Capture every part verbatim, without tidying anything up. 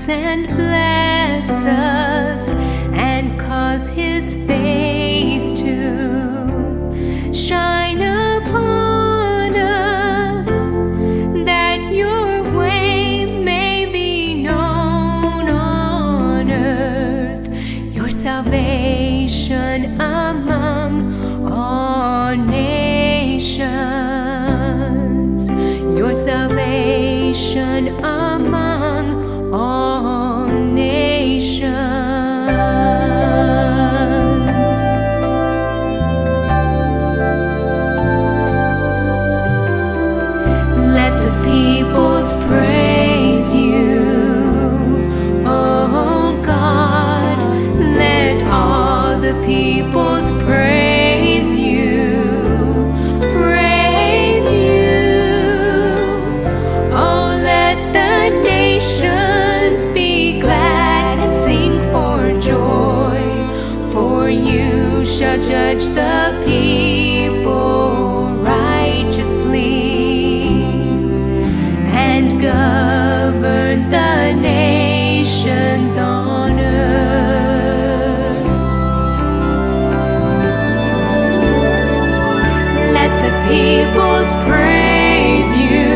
and bless us and cause his face to shine upon us, that your way may be known on earth, your salvation among all nations, your salvation among all nations. Let the peoples praise you, oh God. Let all the peoples praise you, praise you. Oh, let the nations be glad and sing for joy, for you shall judge the people righteously and govern the nations on earth. Let the peoples praise you,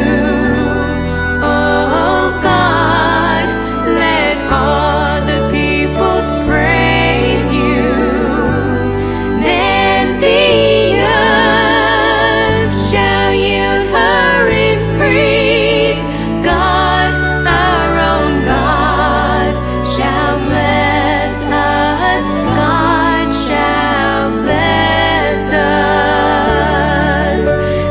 oh God. Let all the peoples praise you. Then the earth shall yield her increase. God, our own God, shall bless us. God shall bless us.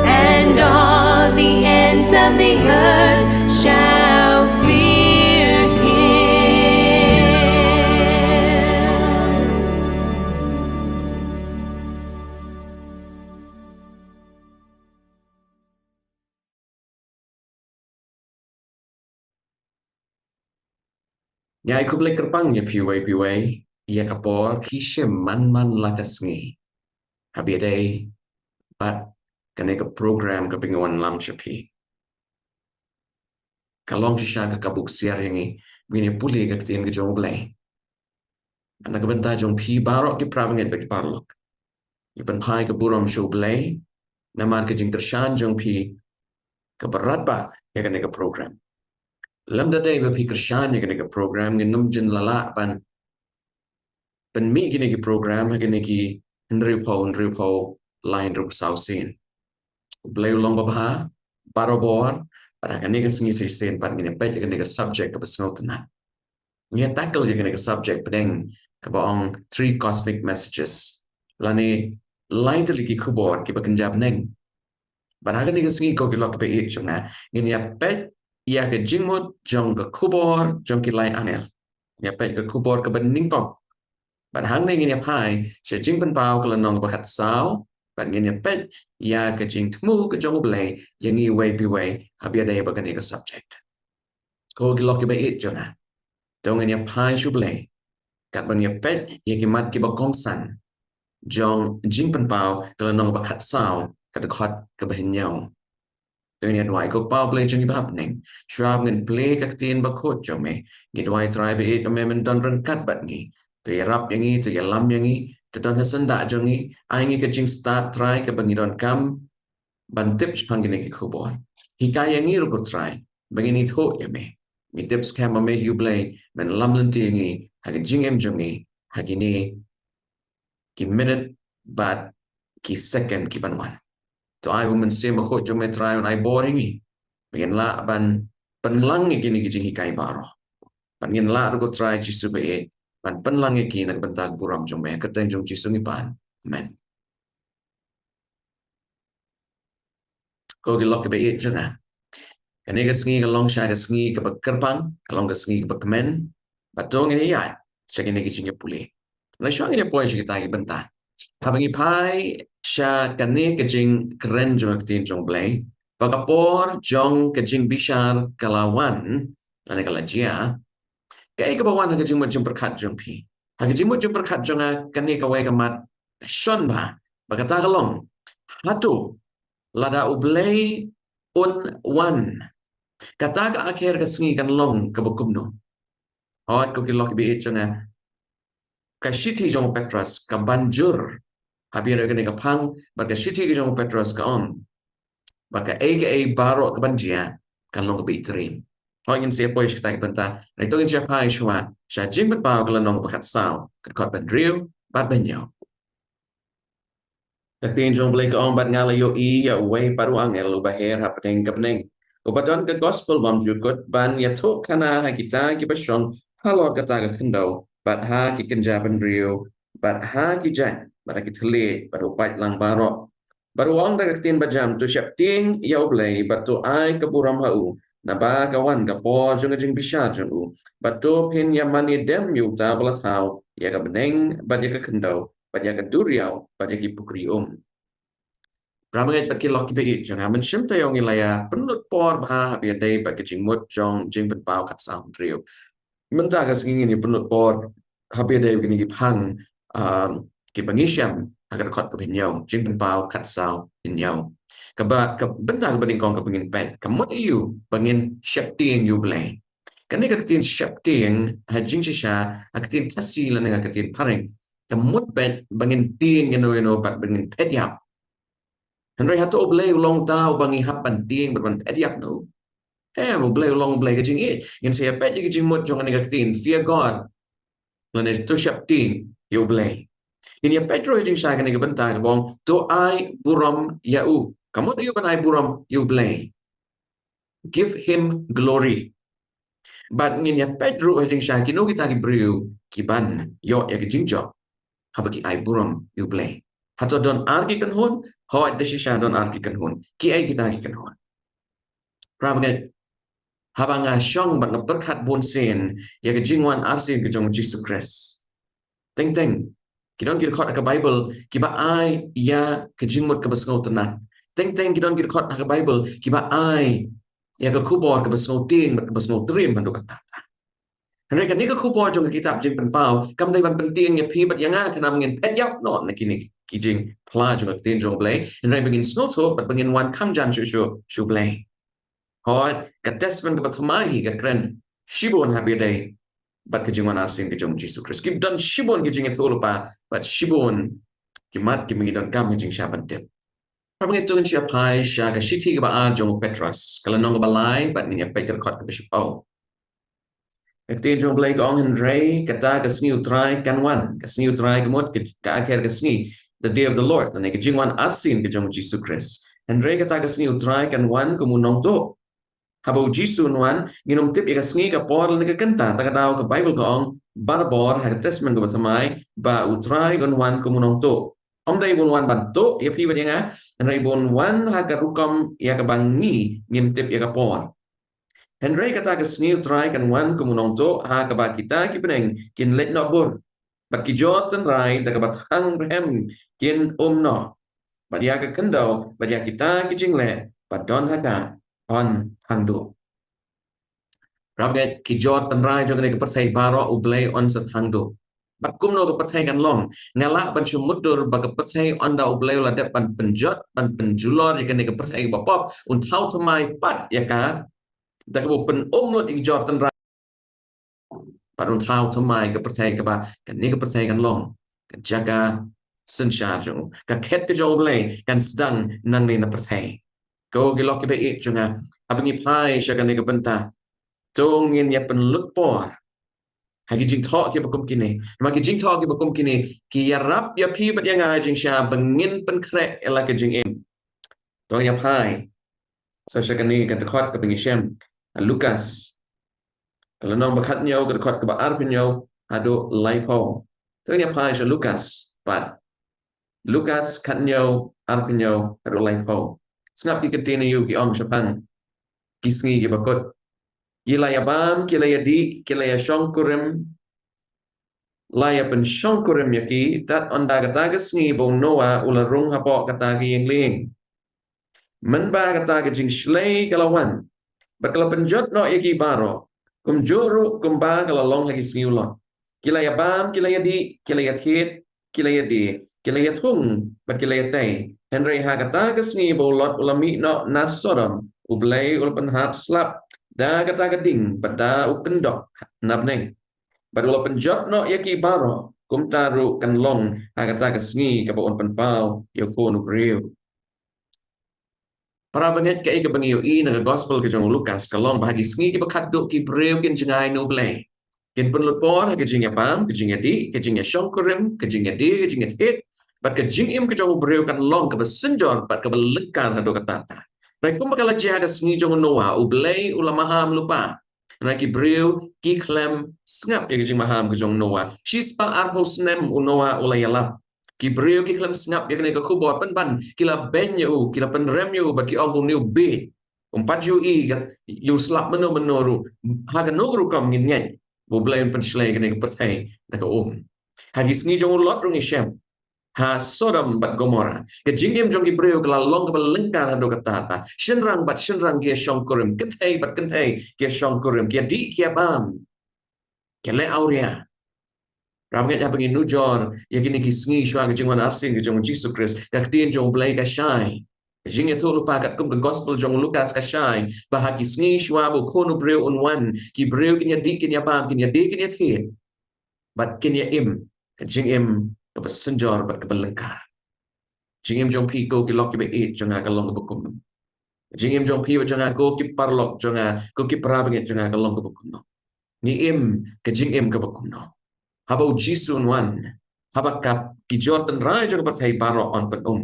And all the ends of the earth shall fear him. Ngi ai khublei kyrpang ïa phi uwei pa uwei ïa ka por phi shim man man la ka sngi ha ba ïadei bad kane ka program kaba ngi wanlam sha phi. Ka long shisha ka buk siar ïa ngi ba ngin ïa pule ka ktien ka jong U Blei. Na ka bynta jong phi baroh ki para bangeit bad ki paralok, ngi pynphai ka burom sha U Blei namar ka jingkyrshan jong phi kaba radbah ïa kane ka program. Lymda dei ba phi kyrshan ïa kane ka program, ngin ym jin lah ban pynmih kine ki program ha kine ki hynriewphew, hynriewphew lai, hynriewphew saw sien. U Blei u long babha barabor, bad ha kane ka sngi shisien pat ngin ïa peit ïa kane ka subject kaba sngewtynnat. Ngi ïa tackle ïa kane ka subject pdeng kaba ong three cosmic messages, lane lai tylli ki khubor kiba kynja bneng. Bad ha kane ka sngi, ko ki lok kiba ïeit jong nga, ngin ïa peit ïa ka jingmut jong ka khubor jong ki lai angel. Ngin ïa peit ka khubor kaba nyngkong. Bad hangne ngin ïa phai sha Jingpynpaw ka lynnong ba khatsaw, bad ngin ïa peit ïa ka jingthmu ka jong U Blei ïa ngi uwei pa uwei ha ba ïadei bad kane ka subject. Ko ki lok kiba ïeit jong nga, to ngin ïa phai sha U Blei katba ngi ïa peit ïa ki mat kiba kongsan jong Jingpynpaw ka lynnong ba khatsaw, ka dkhot kaba hynñiew. To ngin ïa duwai. Ko Kpa U Blei jong ngi ba ha bneng, shuwa ba ngin plie ka ktien bakhuid jong me, ngi duwai Trai ba ïeit ba me men don ryngkat bad ngi. To ïarap ïa ngi, to ïalam ïa ngi, to don ha syndah jong ngi. Ai ngi ka jingstad Trai kaba ngi donkam ban tip shaphang kine ki khubor. Hikai ïa ngi ruh ko Trai ba ngin ithuh ïa me. Ngi tip skhem ba me hi U Blei men lam lynti ïa ngi ha ka jingim jong ngi ha kine ki minit bad ki second ki ban wan. To ai ba U Mynsiem Bakhuid jong me Trai un ai bor ïa ngi ba ngin lah ban pynlang ïa kine ki jinghikai baroh. Bad ngin lah ruh ko Trai Jisu ba ïeit ban pynlang ïa ki na ka bynta ka burom jong me. Ha ka kyrteng jong Jisu ngi pan. Amen. Ko ki lok kiba ïeit jong nga, kane ka sngi ka long shisha ka sngi kaba kyrpang, ka long ka sngi kaba kmen. Bad to ngin ïa ïaid sha kine ki jingïapule. Lada shuwa ngin ïa poi sha kita ki bynta, haba ngi phai sha kane ka jingkren jong ka ktien jong U Blei, ba ka por jong ka jingbishar ka la wan, lane ka la jia. Kaei kaba wan ha ka jingmut jingpyrkhat jong phi? Ha ka jingmut jingpyrkhat jong nga, kane kawei ka mat shon bha, ba kata ka long, hato lada U Blei un wan, kata ka akher ka sngi kan long kaba kumno? Hooid, ko ki lok ki ba ïeit jong nga, ka shithi jong u Petros ka ban jur ha pdeng kane ka phang, bad ka shithi ka jong u Petros ka ong ba kaei kaei baroh ka ban jia kan long kaba itriem. Hooid, ngin sa ïa poi sha kata ka bynta. Hynrei to ngin sa ïa phai shuwa sha Jingpynpaw ka lynnong ba khatsaw, ka dkhot ba hynriew bad ba hynñiew. Ka ktien jong U Blei ka ong, bad nga la ïohi ïa uwei pat u angel uba her hapdeng ka bneng, uba don ka gospel bymjukut ban ïathuhkhana ha kita kiba shong halor kata ka khyndew, bad ha ki kynja bynriew, bad ha ki jait, bad ha ki thylliej, bad u paitlang baroh. Bad u ong da ka ktien bajam, to sheptieng ïa U Blei bad to ai ka burom ha u, naba ka wan ka por jong ka jingbishar jong u. Bad to phin ïa mane dem ïa uta ba la thaw ïa ka bneng bad ïa ka khyndew bad ïa ka duriaw bad ïa ki pukri um. Para bangeit bad ki lok ki ba ïeit jong nga, mynshem taïew ngi la ïa pynlut por bha ha pdeng bad ka jingmut jong Jingpynpaw khatsaw hynriew. Mynta ka sngi ngin ïa pynlut por ha pdeng kine ki phang, um, ki ba ngi shem ha ka dkhot ka ba hynñiew, Jingpynpaw khatsaw hynñiew. Kaba, ka bynta kaba nyngkong kaba ngin peit, ka mut ïa u ba ngin sheptieng ïa U Blei. Kane ka ktien sheptieng ha jingshisha, ha ka ktien Khasi lane ha ka ktien Phareng, ka mut beit ba ngin tieng ïa no ïa no bad ba ngin phet ïap. Hynrei hato U Blei u long uta uba ngi hap ban tieng bad ban phet ïap na u? Em, U Blei u long U Blei ka jingïeit. Ngin sa ïa peit ïa ka jingmut jong kane ka ktien, fear God, lane to sheptieng ïa U Blei. Ngin ïa peit ruh ha jingshisha kane ka bynta kaba ong, to ai burom ïa u. Ka mut ïa u ban ai burom ïa U Blei. Give him glory. Bad ngin ïa peit ruh ha jingshisha kino kita ki briew ki ban ïoh ïa ka jingjop haba ki ai burom ïa U Blei. Hato don ar ki kynhun? Hooid, da shisha don ar ki kynhun. Kiei kita ki kynhun? Para bangeit, haba nga shong bad nga pyrkhat bunsien ïa ka jingwan arsien ka jong U Jisu Khrist, teng teng ki don ki dkhot ha ka Baibl kiba ai ïa ka jingmut kaba sngewtynnat. Teng teng ki don ki dkhot ha ka Baibl kiba ai ïa ka khubor kaba sngewtieng bad kaba sngewtriem haduh katta katta. Hynrei kane ka khubor jong ka kitab Jingpynpaw kam dei ban pyntieng ïa phi bad ïa nga khnang ba ngin phet ïap noh na kine ki jingphla jong ka ktien jong U Blei, hynrei ba ngin sngewthuh bad ba ngin wan kham jan shuh shuh sha U Blei. Hooid, ka Testament kaba thymmai hi ka kren shibun ha pdeng bad ka jingwan arsien ka jong U Jisu Khrist. Ki don shibun ki jingïathuhlypa bad shibun ki mat kiba ngi donkam ha jingshisha ban tip. Para bangeit, to ngin sa ïa phai sha ka shithi kaba ar jong u Petros, ka lynnong kaba lai, bad ngin ïa peit ka dkhot kaba shiphew. Ka ktien jong U Blei ka ong, hynrei kata ka sngi U Trai kan wan, ka sngi U Trai ka mut ka, ka akhir ka sngi, the day of the Lord, lane ka jingwan arsien ka jong U Jisu Khrist. Hynrei kata ka sngi U Trai kan wan kum u nongtuh. Haba U Jisu un wan, ngin ym tip ïa ka sngi, ka por lane ka kynta. Ta ka daw ka Baibl ka ong barabor ha ka Testament kaba thymmai ba U Trai un wan kum u nongtuh. Ym dei ba un wan ban tuh ïa phi bad ïa nga, hynrei ba un wan ha ka rukom ïa kaba ngi ngim tip ïa ka por. Hynrei kata ka sngi U Trai kan wan kum u nongtuh, ha kaba kita ki bneng kin leit noh bur, bad ki jor tynrai da kaba thang rhem kin um noh, bad ïa ka khyndew bad ïa kita ki jingleh ba don ha ka yn thang duh. Para bangeit, ki jor tynrai jong kane ka pyrthei baroh U Blei un sa thang duh. Bad kumno ka pyrthei kan long? Nga lah ban shu mutdur ba ka pyrthei ynda U Blei u la dep ban pynjot, ban pynjulor ïa kane ka pyrthei kaba pop, un thaw thymmai pat ïa ka da kaba pynum lut ïa ki jor tynrai. Bad un thaw thymmai ka pyrthei, kaba kane ka pyrthei kan long ka jaka synshar jong u. Ka khet ka jong U Blei kan sdang nangne na pyrthei. Ko ki lok ki ba ïeit jong nga, haba ngi phai sha kane ka bynta, to ngin ïa pynlut por ha ki jingthoh kiba kum kine. Namar ki jingthoh kiba kum kine ki ïarap ïa phi bad ïa nga ha jingshisha ba ngin pynkhreh ïa la ka jingim. To ngin ïa phai sa sha kane ka dkhot kaba ngi shem, Lukas, ka lynnong ba khathynñiew, ka dkhot kaba arphew hynñiew haduh laiphew. To ngin ïa phai sha Lukas pat. Lukas khathynñiew, arphew hynñiew haduh laiphew. Sngap ki ktien aïu ki ong shaphang ki sngi kiba kut. Ki la ïa bam, ki la ïa dih, ki la ïa shongkurim, la ïa pynshongkurim ïa ki, tad ynda kata ka sngi ba u Noah u la rung hapoh kata ka ïing lieng. Mynba kata ka jingshlei ka la wan, bad ka la pynjot noh ïa ki baroh, kumjuh ruh kumba ka la long ha ki sngi u Lot. Ki la ïa bam, ki la ïa dih, ki la ïa thied, ki la ïa die, ki la ïa thung, bad ki la ïa tei. Hynrei ha kata ka sngi ba u Lot u la mih noh na Sodom, U Blei u la pynhap slap da kata ka ding bad da u kyndok na bneng. bad u la pynjot noh ïa ki baroh. Kumta ruh kan long ha kata ka sngi kaba un pynpaw ïa u Khun u briew. Para bangeit, kaei kaba ngi ïohi na ka gospel ka jong u Lukas ka long ba ha ki sngi kiba khatduh ki briew kin jngai na u Blei. Kin pynlut por ha ka jingïabam, ka jingïadih, ka jingïashongkurim, ka jingïadie, ka jingïathied, bad ka jingim ka jong u briew kan long kaba synjor bad kaba lyngkar haduh katta katta. Hynrei kumba ka la jia ha ka sngi jong u Noah, u Blei u la maham lypa. Hynrei ki briew ki khlem sngap ïa ka jingmaham ka jong u Noah. Shispah arphew snem u Noah u la ïalap. Ki briew ki khlem sngap ïa kane ka khubor, pynban ki la beiñ ïa u, ki la pynrem ïa u, bad ki ong ba une u bieit. Um pat ju ïohi ïa u slap mynno mynno ruh. Ha kano ka rukom ngin ngeit ba u Blei un pynshlei ïa kane ka pyrthei da ka um? Ha ki sngi jong u Lot ruh ngi shem, ha Sodom bad Gomorrah, ka jingim jong ki briew ka la long kaba lyngkar haduh katta katta. Shynrang bad shynrang ki ïashongkurim, kynthei bad kynthei ki ïashongkurim, ki ïadih ki ïabam, ki ïaleh awria. Para bangeit, haba ngi nujor ïa kine ki sngi shuwa ka jingwan arsien ka jong u Jisu Khrist, ka ktien jong u Blei ka shai. Ka jingïathuhlypa katkum ka gospel jong u Lukas ka shai ba ha ki sngi shuwa ba u Khun u briew un wan, ki briew kin ïadih kin ïabam, kin ïadie kin ïathied, bad kin ïa im ka jingim kaba synjor bad kaba lyngkar. Jingim jong phi ko ki lok kiba ïeit jong nga ka long kaba kumno? Jingim jong phi bad jong nga ko ki paralok jong nga, ko ki para bangeit jong nga ka long kaba kumno? Ngi im ka jingim kaba kumno haba u Jisu un wan, haba ka ki jor tynrai jong ka pyrthei baroh yn pyn-um,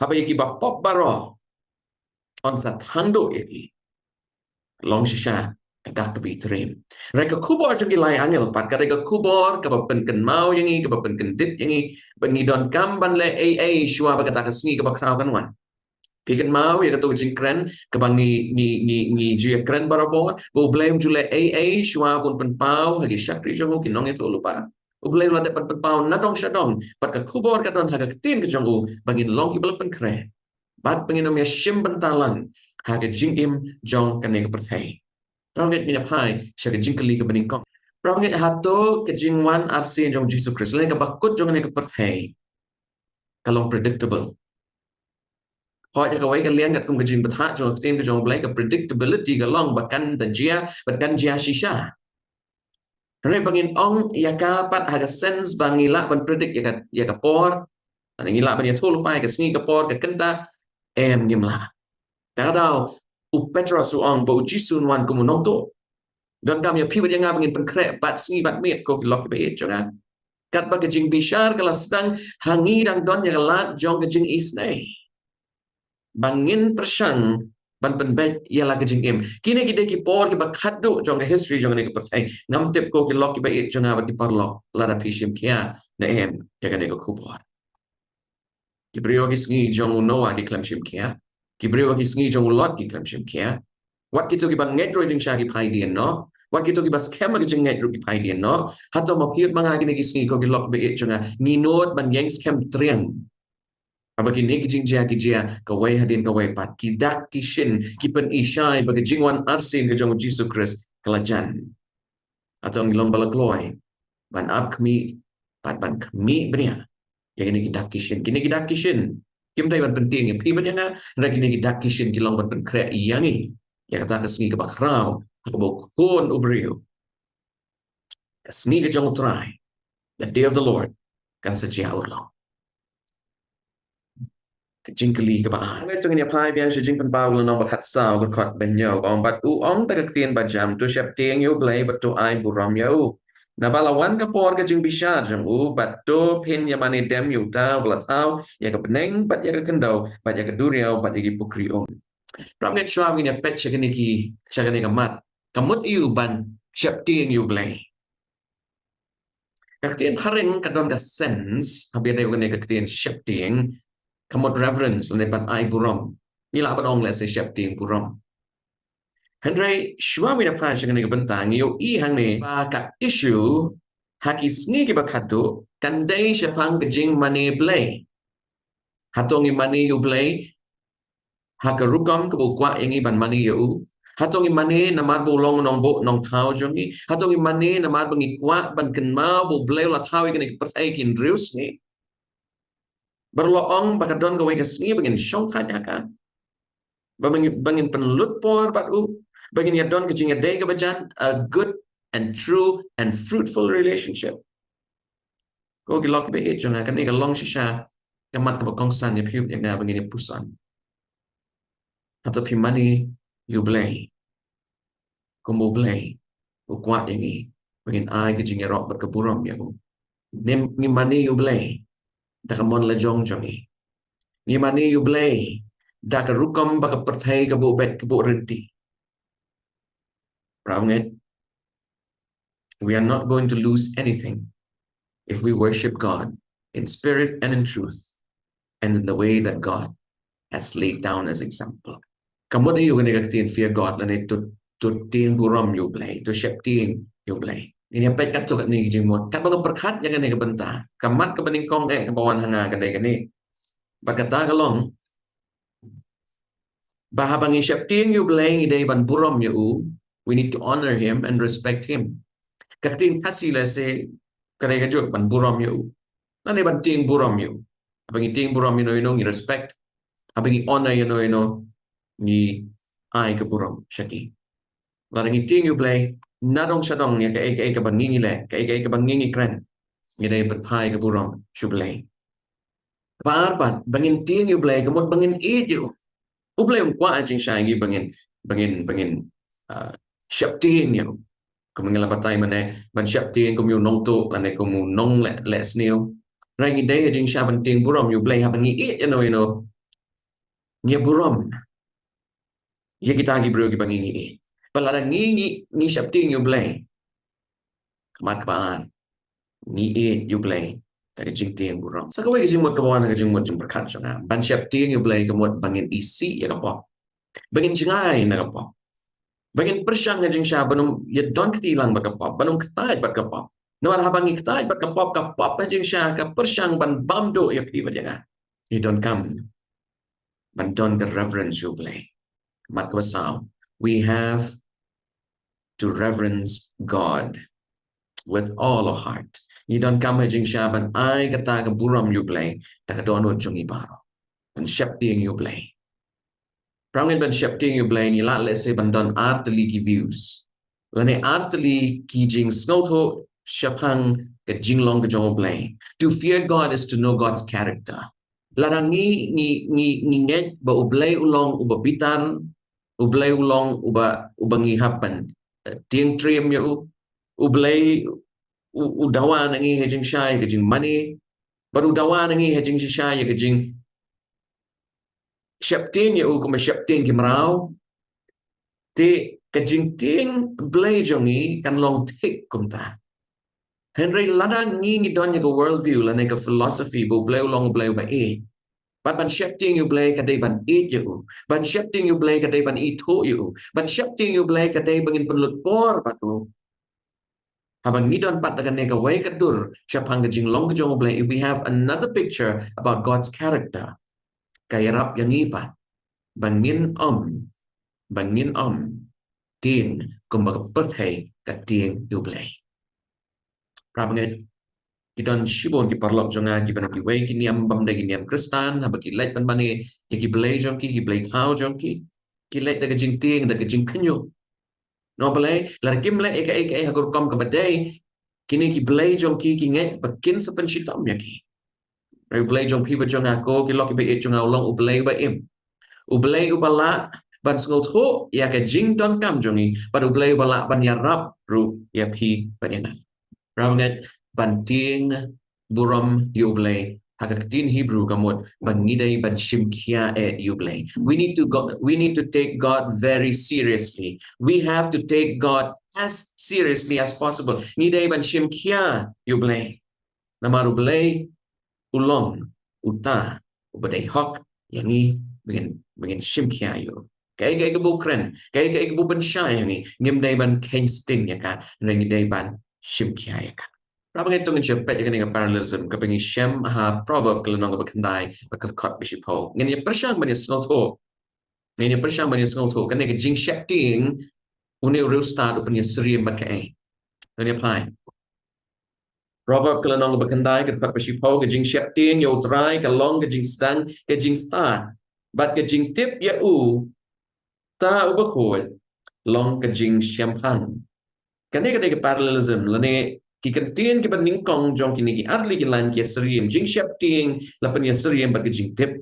haba ïa kiba pop baroh yn sa thang duh ïa ki? Long shisha ka dak kaba itriem. Hynrei ka khubor jong ki lai angel pat ka dei ka khubor kaba pynkynmaw ïa ngi, kaba pynkyndit ïa ngi ba ngi donkam ban leh ei ei shuwa ba kata ka sngi kaba khraw kan wan. Phi kynmaw ïa kato ka jingkren kaba ngi, ngi, ngi, ngi ju ïakren barabor, ba u Blei um ju leh ei ei shuwa ba un pynpaw ha ki shakri jong u, ki nongïathuhlypa. U Blei u la dep ban pynpaw nadong shadong, bad ka khubor ka don ha ka ktien ka jong u ba ngin long kiba la pynkhreh, bad ba ngin ym ïashim bynta lang ha ka jingim jong kane ka pyrthei. Para bangeit, ngin ïa phai sha ka jingkylli kaba nyngkong. Para bangeit, hato ka jingwan arsien jong u Jisu Khrist lane kaba kut jong kane ka pyrthei ka long predictable? Hooid, ha kawei ka liang katkum ka jingbthah jong ka ktien ka jong u Blei, ka predictability ka long ba kan da jia bad kan jia shisha. Hynrei ba ngin ong ïa ka pat ha ka sense ba ngi lah ban predict ïa ka, ïa ka por, lane ngi lah ban ïathuhlypa ïa ka sngi ka por ka kynta, em, ngim lah. Kata ka daw u Petros u ong ba u Jisu un wan kum u nongtuh. Donkam ïa phi bad ïa nga ba ngin pynkhreh bad sngi bad miet, ko ki lok kiba ïeit jong nga. Katba ka jingbishar ka la sdang, ha ngi dang don ïa ka lad jong ka jingisynei ba ngin pyrshang ban pynbeit ïa la ka jingim. Kine ki dei ki por kiba khatduh jong ka history jong kane ka pyrthei. Ngam tip ko ki lok kiba ïeit jong nga bad ki paralok, lada phi shim khia ne em ïa kane ka khubor. Ki briew ha ki sngi jong u Noah ki khlem shim khia. Ki briew ha ki sngi jong u Lot ki khlem shim khia. Wat kito kiba ngeit ruh jingshisha ki phai dien noh. Wat kito kiba skhem ha ka jingngeit ruh ki phai dien noh. Hato ma phi bad ma nga kine ki sngi, ko ki lok ba ïeit jong nga, ngi nud ban ïeng skhem triang haba kine ki jingjia ki jia kawei hadien kawei pat? Ki dak ki shin ki pyni shai ba ka jingwan arsien ka jong u Jisu Khrist ka la jan. Hato ngi long ba la kloi ban ap khmih, bad ban khmih bniah ïa kine ki dak ki shin? Kine ki dak ki shin kim dei ban pyntieng ïa phi bad ïa nga, hynrei kine ki dak ki shin ki long ban pynkhreh ïa ngi ïa kata ka sngi kaba khraw ha kaba u Khun u briew, ka sngi ka jong u Trai, the day of the Lord, kan sa jia urlong. Ka jingkylli kaba ar. Hynrei to ngin ïa phai biang sha Jingpynpaw lynnong ba khatsaw, dkhot ba hynñiew, ba ong: Bad u ong da ka ktien ba jam, to sheptieng ïa u Blei bad to ai burom ïa u. Naba la wan ka por ka jingbishar jong u, bad to phin ïa mane dem ïa uta uba la thaw ïa ka bneng bad ïa ka khyndew bad ïa ka duriaw bad ïa ki pukri um. Para bangeit, shuwa ba ngin ïa peit sha kane ki, sha kane ka mat, ka mut aiu ban sheptieng ïa u Blei? Ka ktien phareng ka don ka sense, haba ïadei bad kane ka ktien sheptieng, ka mut reverence lane ban ai burom. Ngi lah ban ong lehse sheptieng burom. Hynrei shuwa ba ngin ïa phai sha kane ka bynta, ngi ïohi hangne ba ka issue ha ki sngi kiba khatduh kan dei shaphang ka jingmane Blei. Hato ngi mane ïa u Blei ha ka rukom kaba u kwah ïa ngi ban mane ïa u? Hato ngi mane namar ba u long u nongbuh nongthaw jong ngi? Hato ngi mane namar ba ngi kwah ban kynmaw ba u Blei u la thaw ïa kane ka pyrthei ki hynriew sngi? Bad u la ong ba ka don kawei ka sngi ba ngin shongthait ha ka, ba ngin, ba ngin pynlut por bad u, ba ngin ïa don ka jingïadei kaba jan, a good and true and fruitful relationship. Ko ki lok ba ïeit jong nga, kane ka long shisha ka mat kaba kongsan ïa phi bad ïa nga ba ngin ïa puson. Hato phi mane ïa U Blei kum U Blei u kwah ïa ngi ba ngin ai ka jingïaroh bad ka burom ïa u? Ne ngi mane ïa U Blei da ka mon la jong jong ngi? Ngi mane ïa U Blei da ka rukom ba ka pyrthei ka buh beit, ka buh rynti? Para bangeit, we are not going to lose anything if we worship God in spirit and in truth and in the way that God has laid down as example. Ka mut aïu kane ka ktien fear God lane to, to tieng burom ïa U Blei, to sheptieng ïa U Blei? Ngin ïa peit katto katne ki jingmut. Katba nga pyrkhat ïa kane ka bynta, ka mat kaba nyngkong eh kaba wan ha nga ka dei kane. Bad kata ka long ba haba ngi sheptieng ïa U Blei ngi dei ban burom ïa u. We need to honor him and respect him. Ka ktien Khasi lehse ka dei kajuh, ban burom ïa u lane ban tieng burom ïa u. Haba ngi tieng burom ïano ïano ngi respect. Haba ngi honor ïano ïano ngi ai ka burom sha ki. Lada ngi tieng ïa U Blei, nadong shadong ïa kaei kaei kaba ngi ngi leh, kaei kaei kaba ngi ngi kren, ngi dei ban phai ka burom sha U Blei. Kaba ar pat, ba ngin tieng ïa U Blei ka mut ba ngin ïeit ïa u. U Blei um kwah ha jingshai ngi ba ngin, ba ngin, ba ngin, ah, sheptieng ïa u. Kumba ngi la batai mynne, ban sheptieng kum ïa u nongtuh lane kum u nongleh, leh sniew. Hynrei ngi dei ha jingshai ban tieng burom ïa U Blei haba ngi ïeit ïano ïano, ngi burom ïa kita ki briew kiba ngi ngi ïeit. Bad lada ngi ngi, ngi sheptieng ïa U Blei, ka mat kaba ar, ngi ïeit ïa U Blei da ka jingtieng burom. Sa kawei ka jingmut kaba wan ha ka jingmut jingpyrkhat jong nga, ban sheptieng ïa U Blei ka mut ba ngin isih ïa ka pop, ba ngin jngai na ka pop, ba ngin pyrshang ha jingshai ban ym ïa don kti lang bad ka pop, ban ym ktait bad ka pop. Namar haba ngi ktait bad ka pop, ka pop ha jingshai ka pyrshang ban bam duh ïa phi bad ïa nga. Ngi donkam ban don ka reverence ïa U Blei. Mat kaba saw, we have to reverence God with all our heart. Ngi donkam ha jingshai ban ai kata ka burom ïa U Blei da ka dohnud jong ngi baroh. Ban sheptieng ïa U Blei. Para bangeit, ban sheptieng ïa U Blei ngi lah lehse ban don ar tylli ki views lane ar tylli ki jingsngewthuh shaphang ka jinglong ka jong U Blei. To fear God is to know God's character. Lada ngi, ngi, ngi, ngi ngeit ba U Blei u long uba bitar, U Blei u long uba, uba ngi hap ban, eh, tieng triem ïa u, U Blei u, u dawa na ngi ha jingshai ka jingmane, bad u dawa na ngi ha jingshai ïa ka jing sheptieng ïa u kumba sheptieng ki mraw, te ka jingtieng Blei jong ngi kan long thik kumta. Hynrei lada ngi ngi don ïa ka world view lane ka philosophy ba U Blei u long U Blei uba ïeit, bad ban sheptieng ïa U Blei ka dei ban ïeit ïa u, ban sheptieng ïa U Blei ka dei ban ithuh ïa u, ban sheptieng ïa U Blei ka dei ba ngin pynlut por bad u. Haba ngi don pat da kane kawei ka dur shaphang ka jinglong ka jong U Blei, if we have another picture about God's character, ka ïarap ïa ngi pat ba ngin ym, ba ngin ym tieng kumba ka pyrthei ka tieng ïa U Blei. Para bangeit, ki don shibun ki paralok jong nga kiba na kiwei ki niam bym dei ki niam Khristan, haba ki leit ban mane ïa ki blei jong ki, ki blei thaw jong ki, ki leit da ka jingtieng, da ka jingkhynñiuh. Namar balei? Lada kim leh ïa kaei kaei ha ka rukom kaba dei, kine ki blei jong ki ki ngeit ba kin sa pynshitom ïa ki. Hynrei U Blei jong phi bad jong nga, ko ki lok kiba ïeit jong nga, u long U Blei uba im, U Blei uba lah ban sngewthuh ïa ka jingdonkam jong ngi, bad U Blei uba lah ban ïarap ruh ïa phi bad ïa nga. Para bangeit, ban tieng burom ïa U Blei ha ka ktien Hebrew ka mut ba ngi dei ban shim khia eh ïa U Blei. We need to go, we need to take God very seriously. We have to take God as seriously as possible. Ngi dei ban shim khia ïa U Blei. Namar U Blei u long uta uba dei hok ïa ngi ba ngin, ba ngin shim khia ïa u. Kaei kaei kaba u kren, kaei kaei kaba u pynshai ïa ngi, ngim dei ban kheiñ sting ïa ka, hynrei ngi dei ban shim khia ïa ka. Para bangeit, to ngin sa peit ïa kane ka parallelism kaba ngi shem ha Proverb ka lynnong kaba khyndai, ka dkhot ba shiphew. Ngin ïa pyrshang ban ïa sngewthuh, ngin ïa pyrshang ban ïa sngewthuh kane ka jingsheptieng, une u riewstad u pynïasyriem bad kaei. Ngin ïa peit Proverb ka lynnong kaba khyndai, ka dkhot ba shiphew: Ka jingsheptieng ïa U Trai ka long ka jingsdang ka jingstad, bad ka jingtip ïa uta U Bakhuid long ka jingshemphang. Kane ka dei ka parallelism, lane ki kyntien kiba nyngkong jong kine ki artylli ki lain ki ïasyriem, jingsheptieng, la pynïasyriem bad ka jingtip.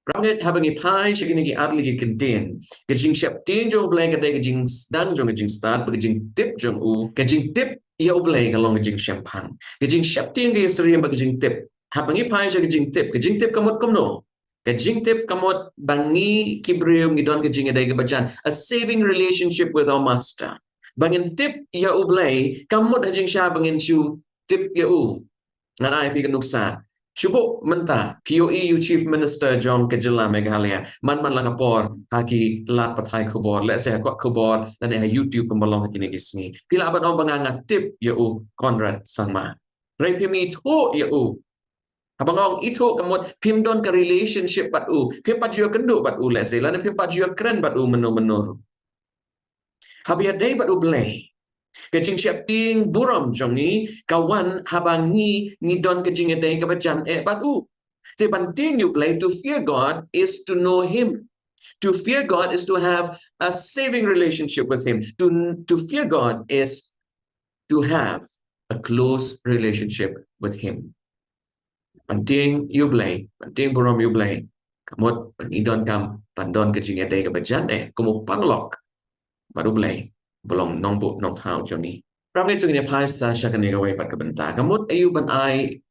Rangit haba ngi phai sha kine ki artylli ki kyntien, ka jingsheptieng jong U Blei ka dei ka jingsdang jong ka jingstad, bad ka jingtip jong u, ka jingtip ïa U Blei ka long ka jingshemphang. Ka jingsheptieng ka ïasyriem bad ka jingtip. Haba ngi phai sha ka jingtip, ka jingtip ka mut kumno? Ka jingtip ka mut ba ngi ki briew ngi don ka jingïadei kaba jan, a saving relationship with our master. Ba ngin tip ïa U Blei ka mut ha jingshisha ba ngin shu tip ïa u. Ngan ai phi ka nuksa. Shu buh mynta, phi ïohi ïa u Chief Minister jong ka jylla Meghalaya, man man la ka por ha ki lad pathai khubor, lehse ha kot khubor lane ha YouTube kumba long ha kine ki sngi. Phi lah ban ong ba nga nga tip ïa u Conrad Sangma. Hynrei phim ithuh ïa u. Haba nga ong ithuh ka mut phim don ka relationship bad u, phim pat ju ïakynduh bad u lehse, lane phim pat ju ïakren bad u mynno mynno ruh. Haba ïadei bad U Blei, ka jingsheptieng burom jong ngi ka wan haba ngi ngi don ka jingïadei kaba jan eh bad u. Te ban tieng ïa U Blei, to fear God is to know him. To fear God is to have a saving relationship with him. To, to fear God is to have a close relationship with him. Ban tieng ïa U Blei, ban tieng burom ïa U Blei, ka mut ba ngi donkam ban don ka jingïadei kaba jan eh kum u paralok bad U Blei, ba long nongbuh nongthaw jong ngi. Rap ngi tu ngin ïa phai sa sha kane kawei pat ka bynta. Ka mut aïu ban ai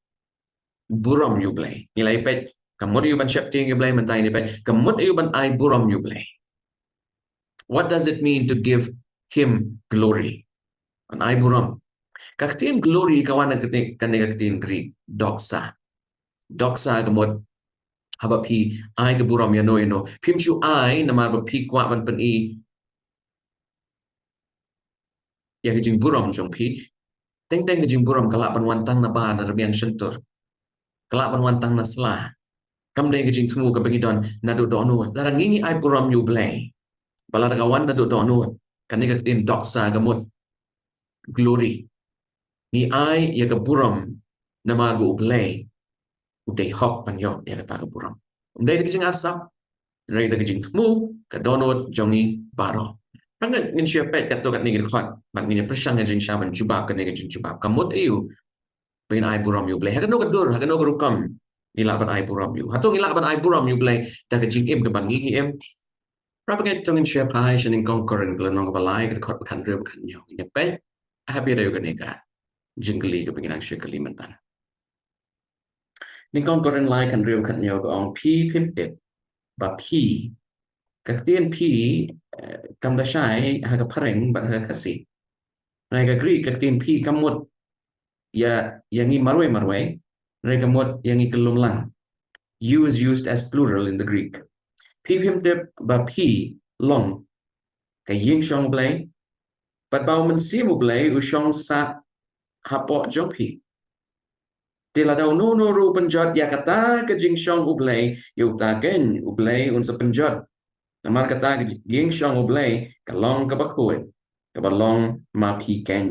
burom ïa U Blei? Ngi la ïa peit ka mut aïu ban sheptieng ïa U Blei, mynta ngin ïa peit ka mut aïu ban ai burom ïa U Blei. What does it mean to give him glory? Ban ai burom. Ka ktien glory ka wan na ka ktien, kane ka ktien Greek, doxa. Doxa ka mut haba phi ai ka burom ïano ïano, phim shu ai namar ba phi kwah ban pyni ïa ka jingburom jong phi. Teng teng ka jingburom ka lah ban wan tang na ba, na rmiang shyntur. Ka lah ban wan tang na sla. Kam dei ka jingthmu kaba ngi don naduh dohnud. Lada ngi ngi ai burom ïa U Blei, ba lada ka wan naduh dohnud, kane ka ktien doxa ka mut glory. Ngi ai ïa ka burom namar ba U Blei u dei hok ban ïoh ïa kata ka burom. Um dei da ka jingarsap, hynrei da ka jingthmu ka dohnud jong ngi baroh. Tang ngin shu ïa peit katto katne ki dkhot bad ngin ïa pyrshang ïa ka jingshisha ban jubab kane ka jingjubab. Ka mut aïu ba ngin ai burom ïa U Blei? Ha kano ka dur, ha kano ka rukom ngi lah ban ai burom ïa u? Hato ngi lah ban ai burom ïa U Blei da ka jingim kaba ngi ngi im? Rap ngi to ngin shu ïa phai sha Nyngkong Korinth, ka lynnong kaba lai, ka dkhot ba khathynriew bad khathynñiew. Ngin ïa peit ha phi ïa kane ka jingkylli kaba ngi nang shu ïa kylli mynta. Nyngkong Korinth lai, khathynriew bad khathynñiew ka ong, phi phim tip ba phi. Ka ktien phi, eh, kam da shai ha ka phareng bad ha ka Khasi. Hynrei ka Greek ka ktien phi ka mut ïa, ïa ngi marwei marwei, hynrei ka mut ïa ngi kyllum lang. You is used as plural in the Greek. Phi phim tip ba phi long ka ïing shong U Blei, bad ba U Mynsiem U Blei u shong sah hapoh jong phi. Te lada uno uno ruh u pynjot ïa kata ka jingshong U Blei, ïa uta keiñ U Blei un sa pynjot. Namar kata ka ïing shong U Blei ka long kaba khuid, kaba long ma phi keiñ.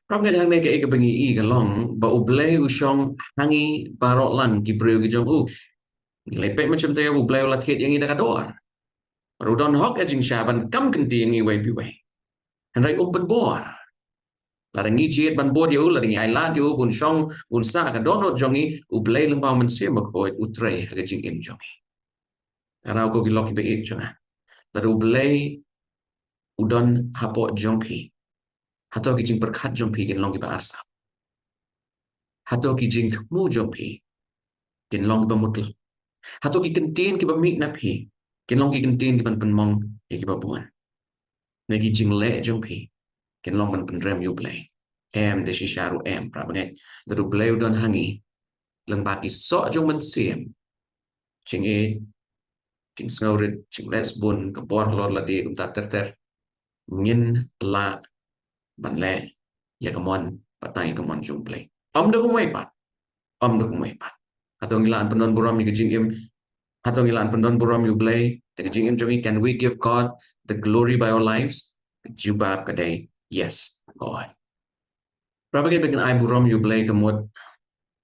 Rap ngi hangne kaei kaba ngi i ka long ba U Blei u shong ha ngi baroh lang ki briew ki jong u. Ngi la peit mynshwa te U Blei u la thied ïa ngi da ka dor. Bad u don hok ïa ka jingshisha ban kam kynti ïa ngi iwei pa iwei. Hynrei um pynbor. Lada ngi jied ban bud ïa u, lada ngi ailad ïa u ba un shong, ba un sah ha ka dohnud jong ngi, U Blei lyngba U Mynsiem Bakhuid u trei ha ka jingim jong ngi. Tang ko ki lok kiba ïeit jong nga, lada U Blei u don hapoh jong phi, hato ki jingpyrkhat jong phi kin long kiba arsap? Hato ki jingthmu jong phi kin long kiba mutlop? Hato ki kyntien kiba mih na phi kin long ki kyntien kiban pynmong ïa kiba bun? Ne ki jingleh jong phi kin long ban pynrem ïa U Blei? Em, da shisha ruh em, para bangeit. Lada U Blei u don ha ngi, lyngba ki soh jong U Mynsiem, jingïeit, jingsngewrit, jingleh sbun, ka bor halor lade, kumta ter ter, ngin lah ban leh ïa ka mon, batai ïa ka mon jong U Blei. Ym da kumwei pat. Ym da kumwei pat. Hato ngi lah ban pyndon burom ïa ka jingim? Hato ngi lah ban pyndon burom ïa U Blei da ka jingim jong ngi? Can we give God the glory by our lives? Ka jubab ka dei yes, God. Para bangeit, ba ngin ai burom ïa U Blei ka mut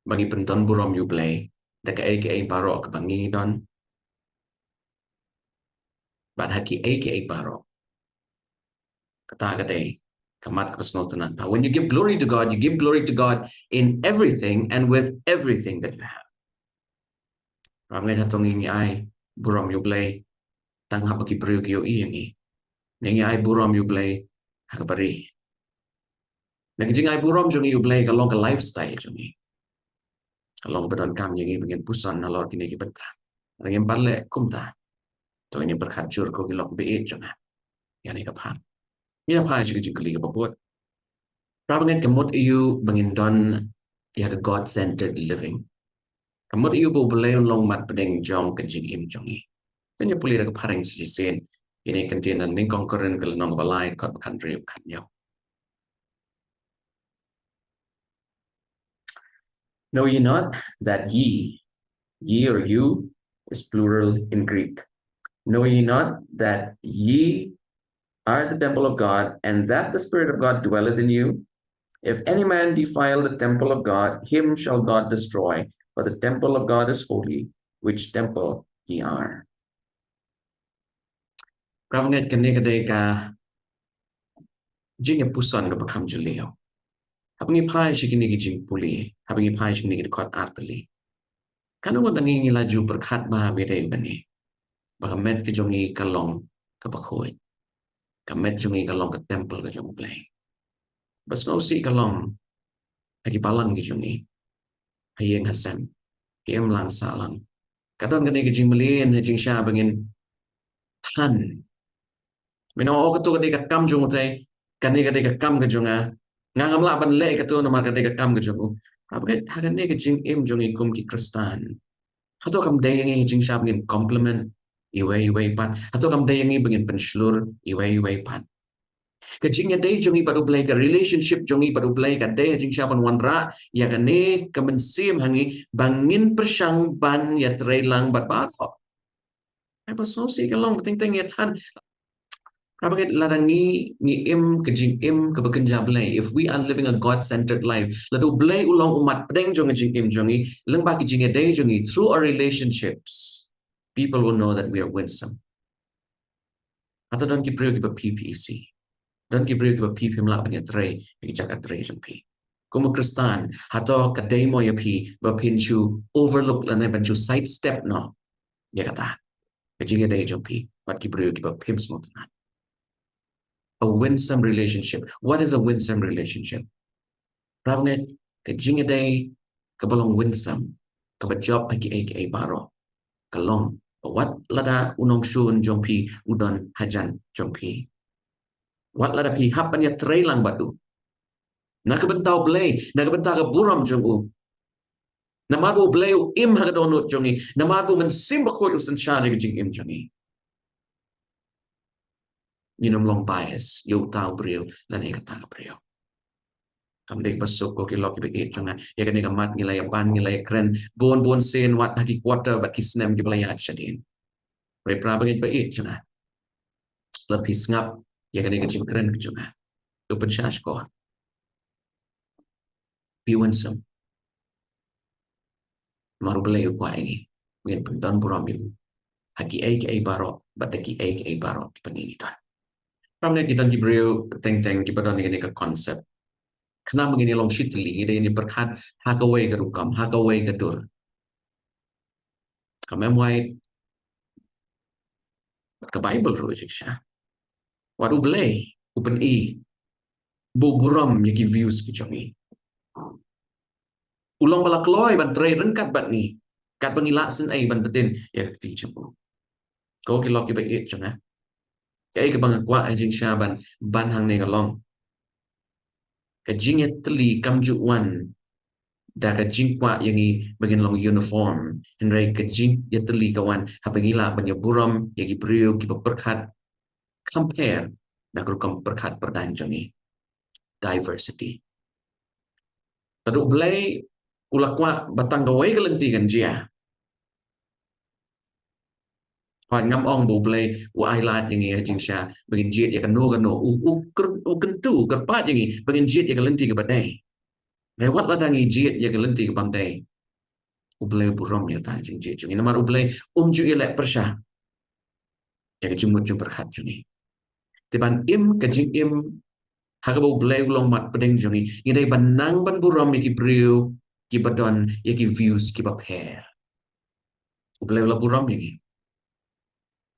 ba ngi pyndon burom ïa U Blei da kaei kaei baroh kaba ngi don. bad ha kiei kiei baroh. Kata ka dei ka mat kaba sngewtynnat. Now, when you give glory to God, you give glory to God in everything and with everything that you have. Para bangeit, hato ngi ngi ai burom ïa U Blei tang haba ki briew ki ïohi ïa ngi? Ne ngi ai burom ïa U Blei ha kaba ri? Na ka jingai burom jong ngi ïa U Blei ka long ka lifestyle jong ngi. Ka long ba donkam ïa ngi ba ngin puson halor kine ki bynta. Lada ngim pat leh kumta, to ngin pyrkhat jur ko ki lok ba ïeit jong nga. Ïa kane ka phang. Ngin ïa phai sha ka jingkylli kaba bud. Para bangeit, ka mut aïu ba ngin don ïa ka God-centered living? Ka mut aïu ba U Blei un long mat pdeng jong ka jingim jong ngi? Ngin ïa pule da ka phareng sa shisien. Ïa kane ka ktien na Nyngkong Korinth ka lynnong ba lai, dkhot ba khathynriew, khathynñiew. Know ye not that ye, ye or you is plural in Greek. Know ye not that ye are the temple of God, and that the Spirit of God dwelleth in you? If any man defile the temple of God, him shall God destroy, for the temple of God is holy, which temple ye are. Para bangeit, kane ka dei ka jingïapuson kaba kham jylliew. Haba ngi phai sha kine ki jingpule, haba ngi phai sha kine ki dkhot artylli, kano kano ngi ngi la ju pyrkhat bha ba ïadei bad kane, ba ka met ka jong ngi ka long kaba khuid, ka met jong ngi ka long ka temple ka jong U Blei. Ba sngewsih ka long ha ki balang ki jong ngi, ha ïing ha sem, ki imlang sahlang. Ka don kane ka jingmlien ha jingshisha ba ngin than. Mynno, oh, kato ka dei ka kam jong utai, kane ka dei ka kam ka jong nga. Nga ngam lah ban leh kato namar ka dei ka kam ka jong u. Haba ka, ha kane ka jingim jong ngi kum ki Khristan, hato kam dei ïa ngi ha jingshisha ba ngin compliment iwei iwei pat? Hato kam dei ïa ngi ba ngin pynshlur iwei iwei pat? Ka jingïadei jong ngi bad U Blei, ka relationship jong ngi bad U Blei, ka dei ha jingshisha ban wanrah ïa kane ka mynsiem ha ngi ba ngin pyrshang ban ïatrei lang bad baroh. Ai ba sngewsih ka long, teng teng ïa than. Para bangeit, lada ngi ngi im ka jingim kaba kynja Blei, if we are living a God-centered life, lada U Blei u long u mat pdeng jong ka jingim jong ngi, lyngba ka jingïadei jong ngi, through our relationships, people will know that we are winsome. Hato don ki briew kiba phi phi isih? Don ki briew kiba phi phim lah ban ïatrei ïa ki jaka trei jong phi? Kum u Khristan, hato ka dei mo ïa phi ba phin shu overlook lane ban shu sidestep noh ïa kata, ka jingïadei jong phi bad ki briew kiba phim sngewtynnat? A winsome relationship. What is a winsome relationship? Para bangeit, ka jingïadei kaba long winsome, kaba jop ha kiei kiei baroh, ka long ba wat lada u nongshun jong phi u don hajan jong phi, wat lada phi hap ban ïatrei lang bad u na ka bynta U Blei, na ka bynta ka burom jong u, namar ba U Blei u im ha ka dohnud jong ngi, namar ba U Mynsiem Bakhuid u synshar ïa ka jingim jong ngi, ngin ym long bias ïa uta u briew lane ïa kata ka briew. Kam dei ba suk, ko ki lok kiba ïeit jong nga, ïa kane ka mat ngi la ïa ban, ngi la ïa kren bun bun sien, wat ha ki quarter bad ki snem kiba la ïaid shadien. Hynrei para bangeit ba ïeit jong nga, lada phi sngap ïa kane ka jingkren ka jong nga, to pynshah shkor. Phi winsome. Namar U Blei u kwah ïa ngi ba ngin pyndon burom ïa u ha kiei kiei baroh bad da kiei kiei baroh kiba ngi ngi don. Para bangeit, ki don ki briew teng teng kiba don ïa kane ka concept. Khnang ba ngin ïa long shi tylli, ngi dei ban ïa pyrkhat ha kawei ka rukom, ha kawei ka dur. Ka mem wai ka Baibl ruh jingshisha. Wat U Blei u pyni ba u burom ïa ki views ki jong ngi. U long ba la kloi ban trei ryngkat bad ngi katba ngi lah sngewsih ban btin ïa ka kti jong u. Ko ki lok kiba ïeit jong nga, kaei kaba nga kwah ha jingshisha ban ban hangne ka long ka jingïatylli kam ju wan da ka jingkwah ïa ngi ba ngin long uniform. Hynrei ka jingïatylli ka wan haba ngi lah ban ïa burom ïa ki briew kiba pyrkhat compare na ka rukom pyrkhat pyrdan jong ngi. Diversity. Lada U Blei u la kwah ba tang kawei ka lynti kan jia, hooid, ngam ong ba U Blei u ai lad ïa ngi ha jingshisha ba ngin jied ïa kano kano, u u kyr- u kyntu, u kyrpad ïa ngi ba ngin jied ïa ka lynti kaba dei. Hynrei wat lada ngi jied ïa ka lynti kaba ym dei, U Blei u burom ïa kata ka jingjied jong ngi namar U Blei um ju ïaleh pyrshah. ïa ka jingmut jingpyrkhat jong ngi. Te ban im ka jingim ha kaba U Blei u long mat pdeng jong ngi, ngi dei ban nang ban burom ïa ki briew kiba don ïa ki views kiba pher. U Blei u la burom ïa ngi.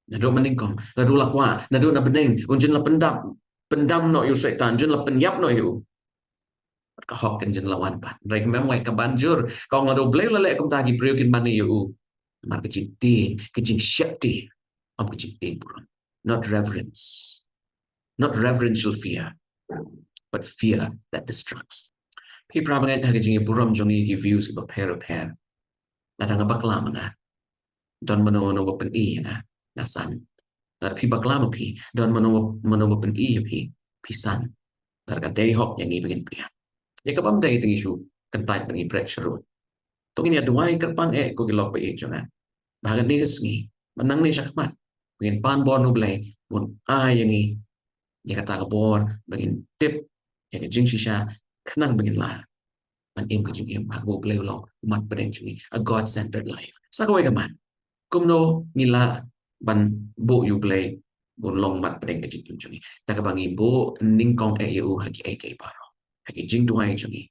Naduh mynnyngkong, naduh la kwah, naduh na bneng, un jin la pyndap, pyndam noh ïa u Soitan, jin la pynïap noh ïa u. Ka hok kan jin la wan pat. Hynrei ka mem ngai ka ban jur, ka ong lada U Blei u la leh kumta ki briew kin mane ïa u. Namar ka jingtieng, ka jingsheptieng, ym ka jingtieng burom. Not reverence. Not reverential fear, but fear that destructs. Phi para bangeit, ha ka jingïaburom jong ngi ki views kiba pher pher. Lada nga bakla ma nga, don mano mano ba pyni ïa nga, nga san. Lada phi bakla ma phi, don mano mano ba pyni ïa phi, phi san. Lada ka dei hok ïa ngi ba ngin pdiang. Ïa kaba ym dei te ngi shu kyntait ba ngi bret sharud. To ngin ïa duwai kyrpang eh ko ki lok ba ïeit jong nga, ba ha kane ka sngi, ba nangne shakhmat, ba ngin pan bor na U Blei, bun ai ïa ngi ïa kata ka bor ba ngin tip ïa ka jingshisha, khnang ba ngin lah ban im ka jingim ha kaba U Blei u long u mat pdeng jong ngi, a God-centered life. Sa kawei ka mat, kumno ngi lah ban buh ïa U Blei un long mat pdeng ka jingim jong ngi? Da kaba ngi buh nyngkong eh ïa u ha kiei kiei baroh, ha ki jingduwai jong ngi,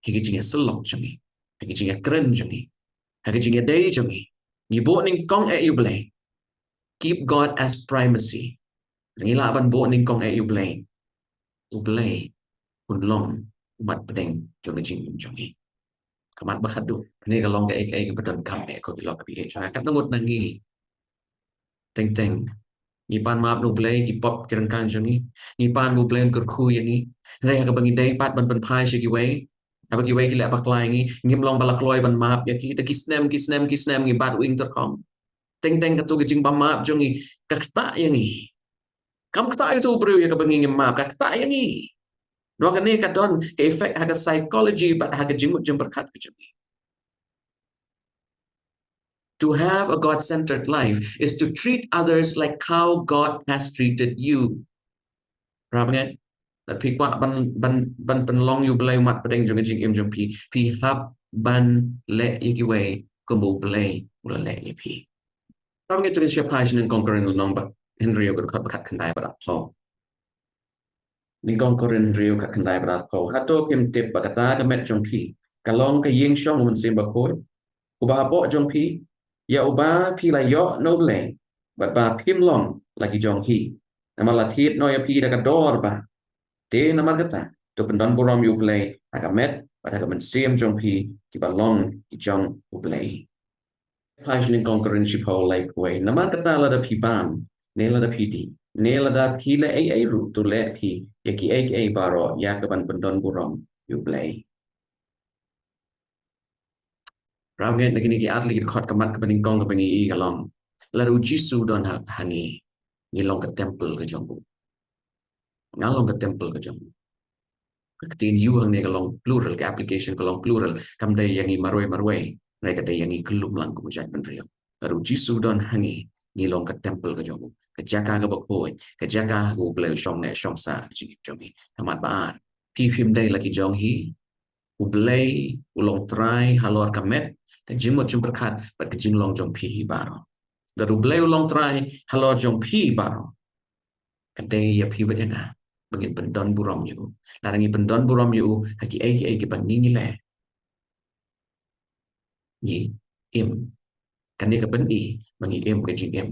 ha ki jingïasyllok jong ngi, ha ki jingïakren jong ngi, ha ki jingïadei jong ngi. Ngi buh nyngkong eh ïa U Blei. Keep God as primacy. Ngi lah ban buh nyngkong eh ïa U Blei, U Blei un long u mat pdeng jong ka jingim jong ngi. Ka mat ba khatduh, kane ka long kaei kaei kaba donkam eh ko ki lok ba ïeit jong nga. Katno ngut na ngi, teng teng, ngi pan map na U Blei ki pop ki ryngkang jong ngi, ngi pan ba U Blei un kyrkhu ïa ngi. Hynrei ha kaba ngi dei pat ban pynphai sha kiwei, haba kiwei ki leh bakla ïa ngi, ngim long ba la kloi ban map ïa ki. Da ki snem, ki snem, ki snem ngi bat u ïing tyrkhong. Teng teng kato ka jingbymap jong ngi ka ktah ïa ngi. Kam ktah ïa uto u briew ïa kaba ngi ngim map, ka ktah ïa ngi. Namar kane ka don ka effect ha ka psychology bad ha ka jingmut jingpyrkhat ka jong ngi. To have a God-centered life is to treat others like how God has treated you. Para bangeit, lada phi kwah ban, ban, ban pynlong ïa U Blei u mat pdeng jong ka jingim jong phi, phi hap ban leh ïa kiwei kumba U Blei u la leh ïa phi. Para bangeit, to ngin sa phai sha nyngkong Korinth lynnong ba hynriew, ka dkhot ba khatkhyndai bad arphew. Nyngkong Korinth hynriew, khatkhyndai bad arphew. Hato phim tip ba kata ka met jong phi ka long ka ïing shong u Mynsiem Bakhuid, uba hapoh jong phi, ïa uba phi la ïoh na U Blei, bad ba phim long la ki jong hi? Namar la thied noh ïa phi da ka dor ba. Te namar kata, to pyndon burom ïa U Blei ha ka met bad ha ka mynsiem jong phi, kiba long ki jong U Blei. Phai sha nyngkong Korinth shiphew, laiphew wei. Namar kata lada phi bam, ne lada phi dih, ne lada phi leh ei ei ruh, to leh phi ïa kiei kiei baroh ïa kaban pyndon burom ïa U Blei. Para bangeit, na kine ki artylli ki dkhot, ka mat kaba nyngkong kaba ngi i ka long, lada U Jisu u don ha, ha ngi, ngi long ka temple ka jong u. Nga long ka temple ka jong u. Ka ktien u hangne ka long plural, ka application ka long plural. Kam dei ïa ngi marwei marwei, hynrei ka dei ïa ngi kyllum lang kum u jaitbynriew. Lada U Jisu u don ha ngi, ngi long ka temple ka jong u, ka jaka kaba khuid, ka jaka kaba U Blei u shong neh shong sah ha ka jingim jong ngi. Ka mat ba ar, phi phim dei la ki jong hi. U Blei u long trai halor ka met, ka jingmut jingpyrkhat bad ka jinglong jong phi hi baroh. Lada U Blei u long trai halor jong phi baroh, ka dei ïa phi bad ïa nga ba ngin pyndon burom ïa u. Lada ngi pyndon burom ïa u ha kiei kiei kiba ngi, ngi leh, ngi im. Kane ka pyni ba ngi im ka jingim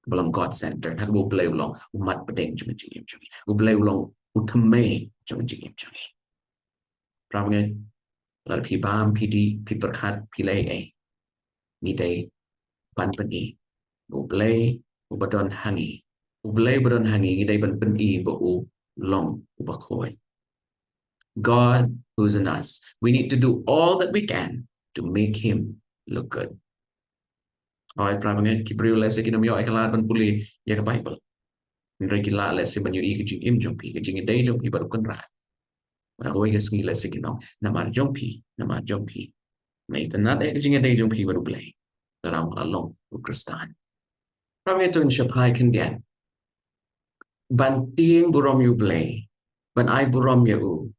ba long God-centered, ha kaba U Blei u long u mat pdeng jong ka jingim jong ngi. U Blei u long u thymmei jong ka jingim jong ngi. Para bangeit, lada phi bam, phi dih, phi pyrkhat, phi leh ei ei, ngi dei ban pyni ba U Blei uba don ha ngi, U Blei uba don ha ngi, ngi dei ban pyni ba u long uba khuid. God who's in us. We need to do all that we can to make him look good. Hooid para bangeit, ki briew lehse kin ym ïoh ïa ka lad ban pule ïa ka Baibl, hynrei ki lah lehse ban ïohi ka jingim jong phi, ka jingïadei jong phi bad U Kynrad. Bad ha kawei ka sngi lehse kin ong, namar jong phi, namar jong phi, nga itynnad ïa ka jingïadei jong phi bad U Blei, lada nga la long u Khristan. Para bangeit, to ngin sa phai khyndiat. Ban tieng burom ïa U Blei, ban ai burom ïa u,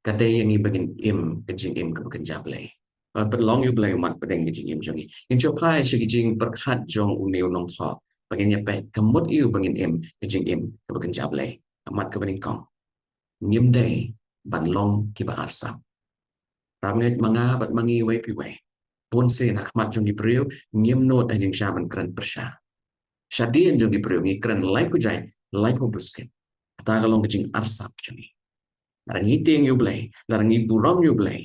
ka dei ïa ngi ba ngin im ka jingim kaba kynja Blei. Ban pynlong ïa U Blei u mat pdeng ka jingim jong ngi. Ngin sa phai sha ki jingpyrkhat jong une u nongthoh. Ba ngin ïa peit ka mut ïa u ba ngin im ka jingim kaba kynja Blei. Ka mat kaba nyngkong, ngim dei ban long kiba arsap. Para bangeit, ma nga bad ma ngi iwei pa iwei, bun sien ha khmat jong ki briew ngim nud ha jingshisha ban kren pyrshah. Shadien jong ki briew ngi kren laiphew jait, laiphew blueskit. Kata ka long ka jingarsap jong ngi. Lada ngi tieng ïa u Blei, lada ngi burom ïa u Blei,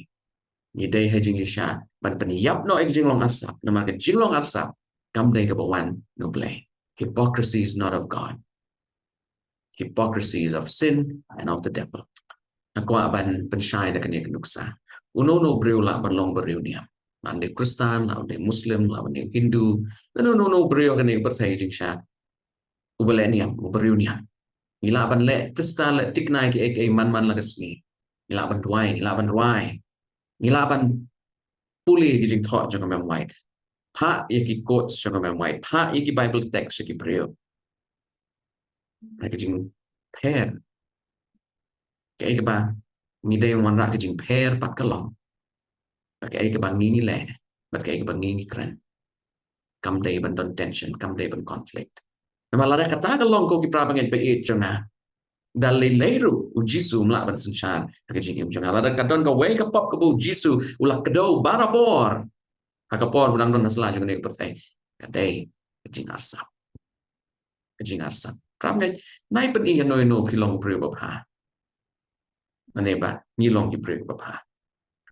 ngi dei ha jingshisha ban pynïap noh ïa ka jinglong arsap, namar ka jinglong arsap kam dei kaba wan na u Blei. Hypocrisy is not of God. Hypocrisy is of sin and of the devil. Nga kwah ban pynshai da kane ka nuksa. Uno uno u briew u lah ban long u bariewniam. Lah u dei Khristan, lah u dei Muslim, lah u dei Hindu. Uno uno u briew ha kane ka pyrthei jingshisha uba leh niam, u bariewniam. Ngi lah ban leh tista, leh tikna ïa kiei kiei man man la ka sngi. Ngi lah ban duwai, ngi lah ban rwai. Ngi lah ban pule ïa ki jingthoh jong ka Mem White. Phah ïa ki quotes jong ka Mem White. Phah ïa ki Bible text ïa ki briew. Hynrei ka jingpher, kaei kaba ngi dei ban wanrah ka jingpher pat ka long ba kaei kaba ngi ngi leh bad kaei kaba ngi ngi kren kam dei ban don tension, kam dei ban conflict. Namar lada kata ka long, ko ki para bangeit ba ïeit jong nga, da lei lei ruh u Jisu um lah ban synshar ha ka jingim jong nga. Lada ka don kawei ka pop kaba u Jisu u la kdew barabor ha ka por ba u dang don ha sla jong kane ka pyrthei, ka dei ka jingarsap. Ka jingarsap. Para bangeit, nai pyni ïano ïano phi long u briew babha. Mane ba ngi long ki briew babha.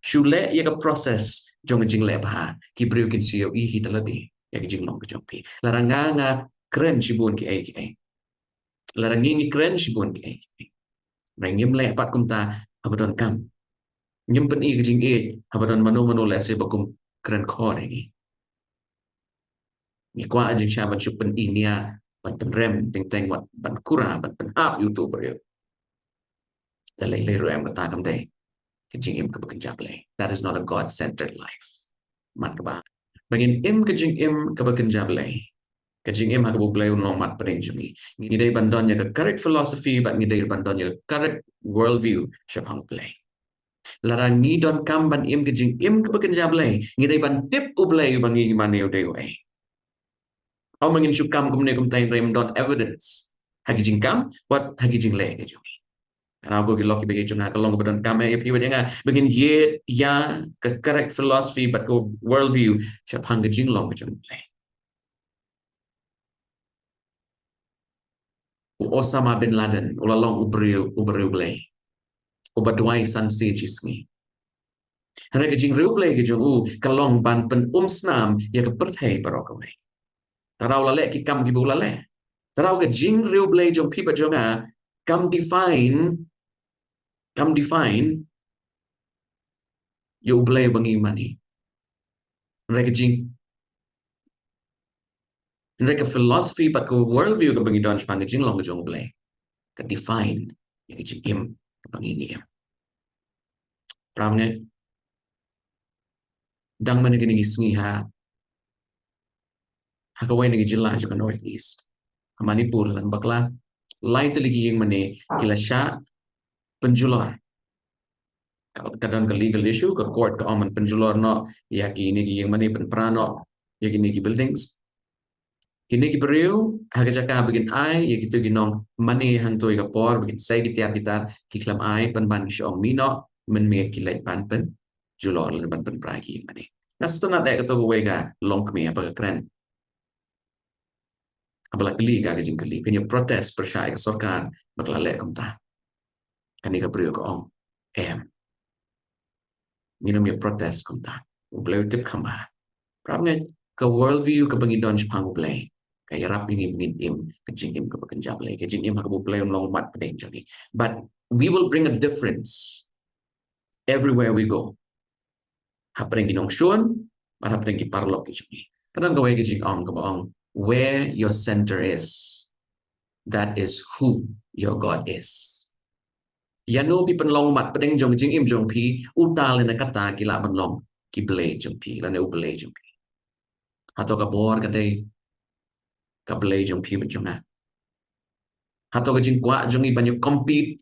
Shu leh ïa ka process jong ka jingleh bha, ki briew kin sa ïohi hi te lade ïa ka jinglong ka jong phi. Lada nga nga kren shibun kiei kiei, lada ngi ngi kren shibun kiei kiei, hynrei ngim leh pat kumta haba donkam. Ngim pyni ka jingïeit haba don mano mano lehse ba kum kren khor ïa ngi. Ngi kwah jingshisha ban shu pyni nia, ban pynrem teng teng, wat ban kura, ban pynhap ïa uto u briew. Da lei lei ruh em, kata kam dei ka jingim kaba kynja Blei. That is not a God-centered life. Mat kaba, ba ngin im ka jingim kaba kynja Blei, ka jingim ha kaba u Blei un long mat pdeng jong ngi, ngi dei ban don ïa ka correct philosophy bad ngi dei ban don ïa ka correct worldview shaphang u Blei. Lada ngi donkam ban im ka jingim kaba kynja Blei, ngi dei ban tip u Blei uba ngi ngi mane u dei uei. Ym ba ngin shu kam kumne kumta hynrei ym don evidence ha ki jingkam wat ha ki jingleh ka jong ngi. Kane, ko ki lok kiba ïeit jong nga, ka long kaba donkam eh ïa phi bad ïa nga ba ngin ïeit ïa ka correct philosophy bad ka worldview shaphang ka jinglong ka jong u Blei. U Osama bin Laden u la long u briew, u briew Blei, uba duwai san sien shi sngi. Hynrei ka jingriewblei ka jong u ka long ban pynumsnam ïa ka pyrthei baroh kawei. Tang u la leh ki kam kiba u la leh. Tang ka jingriewblei jong phi bad jong nga kam define, kam define ïa u Blei uba ngi mane. Hynrei ka jing, hynrei ka philosophy bad ka worldview kaba ngi don shaphang ka jinglong ka jong u Blei ka define ïa ka jingim kaba ngi ngi im. Para bangeit, dang mynne kine ki sngi ha, ha kawei na ki jylla jong ka North East, ha Manipur, lane bakla, lai tylli ki ïing mane ki la shah pynjulor. Ka, ka don ka legal issue, ka court ka ong ban pynjulor noh ïa kine ki ïing mane, pynpra noh ïa kine ki buildings. Kine ki briew, ha ka jaka ba kin ai ïa kito ki nongmane hangto ïa ka por ba kin sei ki tiar ki tar, ki khlem ai, pynban ki shu ong mih noh, mynmiet ki leit ban pynjulor lane ban pynpra ïa ki ïing mane. Nga sngewtynnat eh, kato kawei ka longkmie ba ka kren haba la kylli ka ka jingkylli, phin ïa protest pyrshah ïa ka sorkar ba ka la leh kumta? Kane ka briew ka ong, em, ngin ym ïa protest kumta. U Blei u tip kham bha. Para bangeit, ka worldview kaba ngi don shaphang u Blei ka ïarap ïa ngi ba ngin im ka jingim kaba kynja Blei, ka jingim ha kaba u Blei un long mat pdeng jong ngi. But we will bring a difference everywhere we go. Hapdeng ki nongshun bad hapdeng ki paralok ki jong ngi. Ka don kawei ka jingong kaba ong, where your center is, that is who your God is. Ïano phi pynlong mat pdeng jong ka jingim jong phi, uta lane kata ki lah ban long ki blei jong phi lane u Blei jong phi. Hato ka bor ka dei ka blei jong phi bad jong nga? Hato ka jingkwah jong ngi ban ïa compete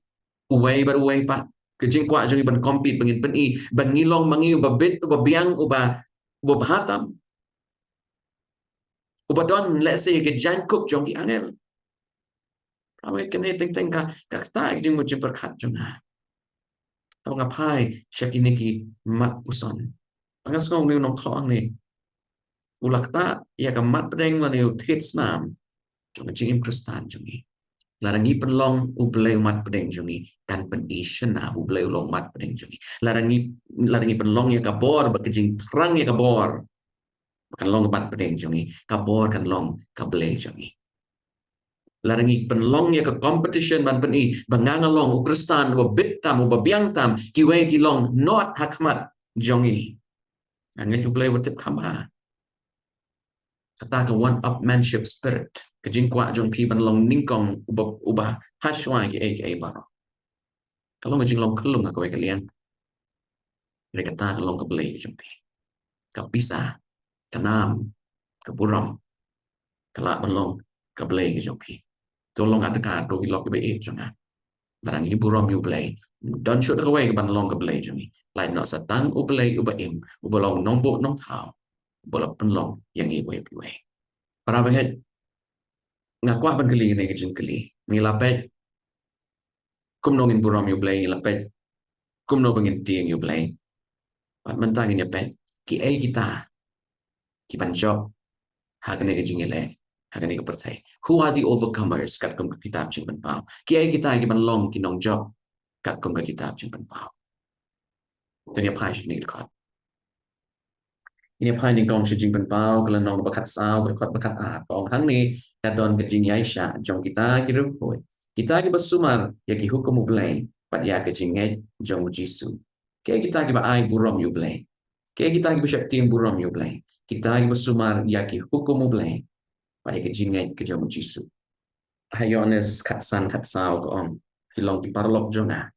uwei bad uwei pat, ka jingkwah jong ngi ban compete ba ngin pyni ba ngi long ma ngi uba bit, uba biang, uba, uba bha tam? Uba don lehse ka jaiñkup jong ki angel. Pynban kane teng teng ka, ka kata ka jingmut jingpyrkhat jong nga. Haba nga phai sha kine ki mat puson, nga sngew une u nongthoh hangne u la ktah ïa ka mat pdeng lane u thied snam jong ka jingim Khristan jong ngi. Lada ngi pynlong U Blei u mat pdeng jong ngi, kan pyni shynna U Blei u long mat pdeng jong ngi. Lada ngi, lada ngi pynlong ïa ka bor bad ka jingthrang ïa ka bor, ba kan long ka mat pdeng jong ngi, ka bor kan long ka blei jong ngi. Lada ngi pynlong ïa ka competition ban pyni ba nga nga long u Khristan uba bit tam, uba biang tam, kiwei ki long not ha khmat jong ngi, nga ngeit U Blei u tip kham bha. Kata ka one-upmanship spirit, ka jingkwah jong phi ban long nyngkong, uba, uba hashwa kiei kiei baroh, ka long ka jinglong khyllung ha kawei ka liang. Hynrei kata ka long ka blei ka jong phi. Ka pisa, ka nam, ka burom, ka lah ban long ka blei ka jong phi. To long adkar, to ki lok kiba ïeit jong nga. Lada ngi burom ïa U Blei, don shuh da kawei kaban long ka blei jong ngi. Lait noh sa tang U Blei uba im, uba long nongbuh nongthaw, uba la pynlong ïa ngi iwei pa iwei. Para bangeit, nga kwah ban kylli kane ka jingkylli. Ngi la peit kumno ngin burom ïa U Blei, ngi la peit kumno ba ngin tieng ïa U Blei. Bad mynta ngin ïa peit kiei kita kiban jop ha kane ka jingïaleh, ha kane ka pyrthei. Who are the overcomers, katkum ka kitab Jingpynpaw? Kiei kita kiban long ki nongjop katkum ka kitab Jingpynpaw? To ngin ïa phai sha kane ka dkhot. Ngin ïa phai nyngkong sha Jingpynpaw ka lynnong ba khatsaw, ka dkhot ba khatar. Ka ong hangne: Ka don ka jingïaishah jong kita ki riewkhuid, kita kiba sumar ïa ki hukum U Blei bad ïa ka jingngeit jong U Jisu. Kiei kita kiba ai burom ïa U Blei? Kiei kita kiba sheptieng burom ïa U Blei? Kita kiba sumar ïa ki hukum U Blei bad ïa ka jingngeit ka jong U Jisu. Ha Ïoannis khatsan khatsaw ka ong: Phi long ki paralok jong nga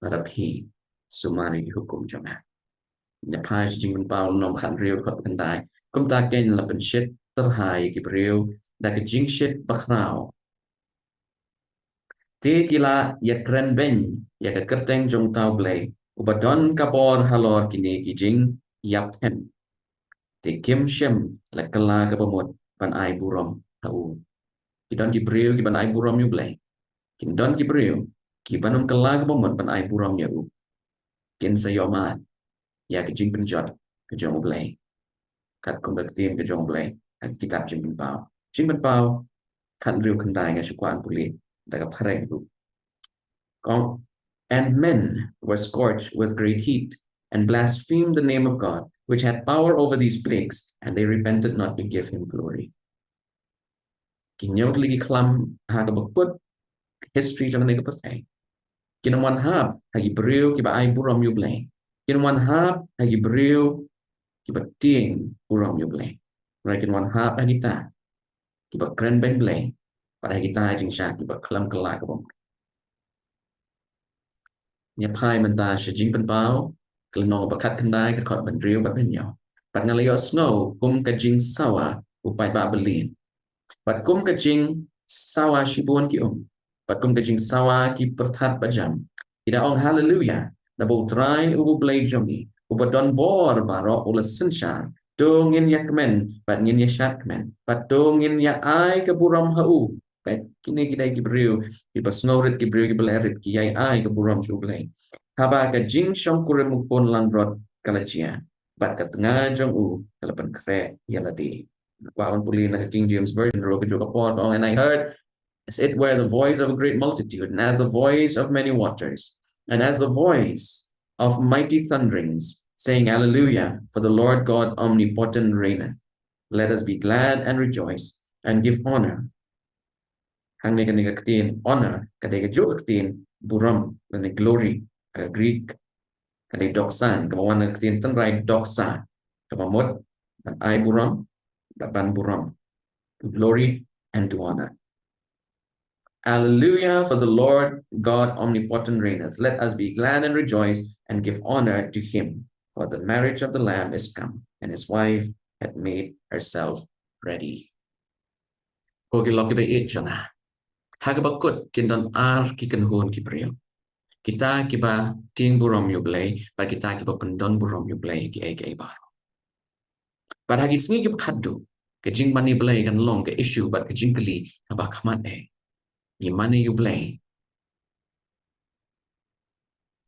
lada phi sumar ïa ki hukum jong nga. Ngin ïa phai sha Jingpynpaw lynnong khathynriew, dkhot khyndai: Kumta keiñ la pynshit tyrha ïa ki briew da ka jingshit bakhraw, te ki la ïakren beiñ ïa ka kyrteng jong uta U Blei uba don ka bor halor kine ki jingïapthem, te kim shym la kylla kaba mut ban ai burom ha u. Ki don ki briew kiban ai burom ïa U Blei. Kin don ki briew kiban ym kylla kaba mut ban ai burom ïa u. Kin sa ïohmad ïa ka jingpynjot ka jong U Blei, katkum ka ktien ka jong U Blei ha ka kitab Jingpynpaw. Jingpynpaw khathynriew khyndai, nga shu kwah ban pule da ka phareng ruh. Ka ong: And men were scorched with great heat, and blasphemed the name of God, which had power over these plagues, and they repented not to give him glory. Ki ñiewkli ki khlam ha kaba kut history jong kane ka pyrthei. Kin ym wan hap ha ki briew kiba ai burom ïa U Blei. Kin ym wan hap ha ki briew kiba tieng burom ïa U Blei. Hynrei kin wan hap ha kita kiba kren beiñ Blei, bad ha kita jingshah kiba khlem kylla kaba mut. Ngin ïa phai mynta sha Jingpynpaw ka lynnong ba khatkhyndai, ka dkhot ba hynriew bad ba hynñiew. Bad nga la ïohsngew kum ka jingsawa u paidbah balieh, bad kum ka jingsawa shibun ki um, bad kum ka jingsawa ki pyrthat bajam, ki da ong: Haleluya! Naba U Trai uba U Blei jong ngi, uba don bor baroh, u la synshar. To ngin ïa kmen bad ngin ïa shad kmen, bad to ngin ïa ai ka burom ha u. Peit, kine ki dei ki briew kiba sngewrit, ki briew kiba leh rit, ki ïai ai ka burom sha U Blei. Haba ka jingshongkurim u khun langbrot ka la jia, bad ka tnga jong u ka la pynkhreh ïa lade. Kwah ban pule na ka King James Version ruh, ka juh ka por ka ong: And I heard as it were the voice of a great multitude, and as the voice of many waters, and as the voice of mighty thunderings, saying, Alleluia, for the Lord God omnipotent reigneth. Let us be glad and rejoice, and give honor. Hangne kane ka ktien honor ka dei ka juh ka ktien burom lane glory ha ka Greek. Ka dei doxan, kaba wan na ka ktien tynrai doxa, kaba mut ban ai burom, ban ban burom. To glory and to honor. Alleluia, for the Lord God omnipotent reigneth. Let us be glad and rejoice and give honor to him. For the marriage of the Lamb is come, and his wife hath made herself ready. Ko ki lok kiba ïeit jong nga, ha kaba kut kin don ar ki kynhun ki briew. Kita kiba tieng burom ïa U Blei, bad kita kiba pyndon burom ïa U Blei kiei kiei baroh. Bad ha ki sngi kiba khatduh, Ka jingmane Blei kan long ka issue bad ka jingkylli kaba khmat eh. Ngi mane ïa u Blei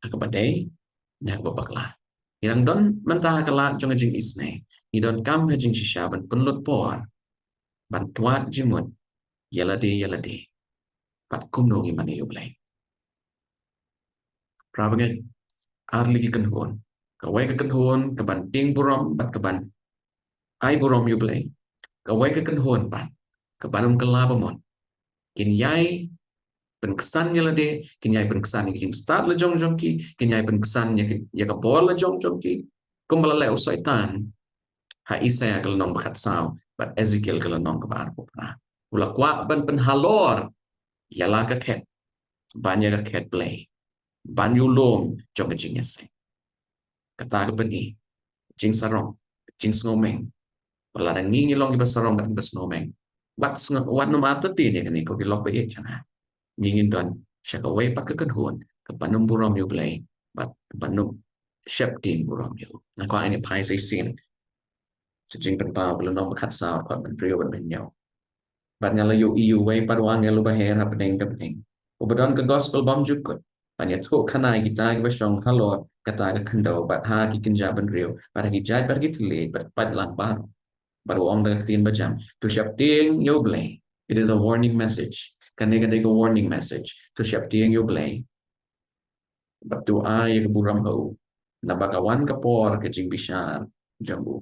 ha kaba dei ne ha kaba bakla? Ngi dang don mynta ha ka lad jong ka jingisynei. Ngi donkam ha jingshisha ban pynlut por ban twad jingmut ïa lade ïa lade bad kumno ngi mane ïa u Blei. Para bangeit, ar tylli ki kynhun. Kawei ka kynhun kaban tieng burom bad kaban ai burom ïa u Blei. Kawei ka kynhun pat kaban ym kylla ba mut. Kin ïai pynksan ïa lade, kin ïai pynksan ïa ka jingstad la jong jong ki, kin ïai pynksan ïa ka, ïa ka bor la jong jong ki. Kumba la leh u Soitan ha Isaïah ka lynnong ba khatsaw bad Ezekiel ka lynnong kaba arphew phra. U la kwah ban pynhalor ïa la ka khet ban ïa ka khet Blei, ban ïa u lum jong ka jingïaseng. Kata ka pyni jingsarong, jingsngewmeng. Ba lada ngi ngi long kiba sarong bad kiba sngew meng, wat sngew, wat nym artatien ïa kane ko ki lok ba ïeit jong nga. Ngi ngin don sha kawei pat ka kynhun kaban ym burom ïa u Blei bad kaban ym sheptieng burom ïa u. Nga kwah ngin ïa phai sa shisien sha Jingpynpaw ka lynnong ba khatsaw, dkhot ba hynriew bad ba hynñiew. Bad nga la ïohi ïa uwei pat u angel uba her hapdeng ka bneng, uba don ka gospel bymjukut ban ïathuhkhana ïa kita kiba shong halor kata ka khyndew bad ha ki kynja bynriew bad ha ki jaid bad ha ki thylliej bad paidlang baroh. Bad u ong da ka ktien bajam, to sheptieng ïa u Blei. It is a warning message. Kane ka dei ka warning message. To sheptieng ïa u Blei bad to ai ïa ka burom ha u, naba ka wan ka por ka jingbishar jong u.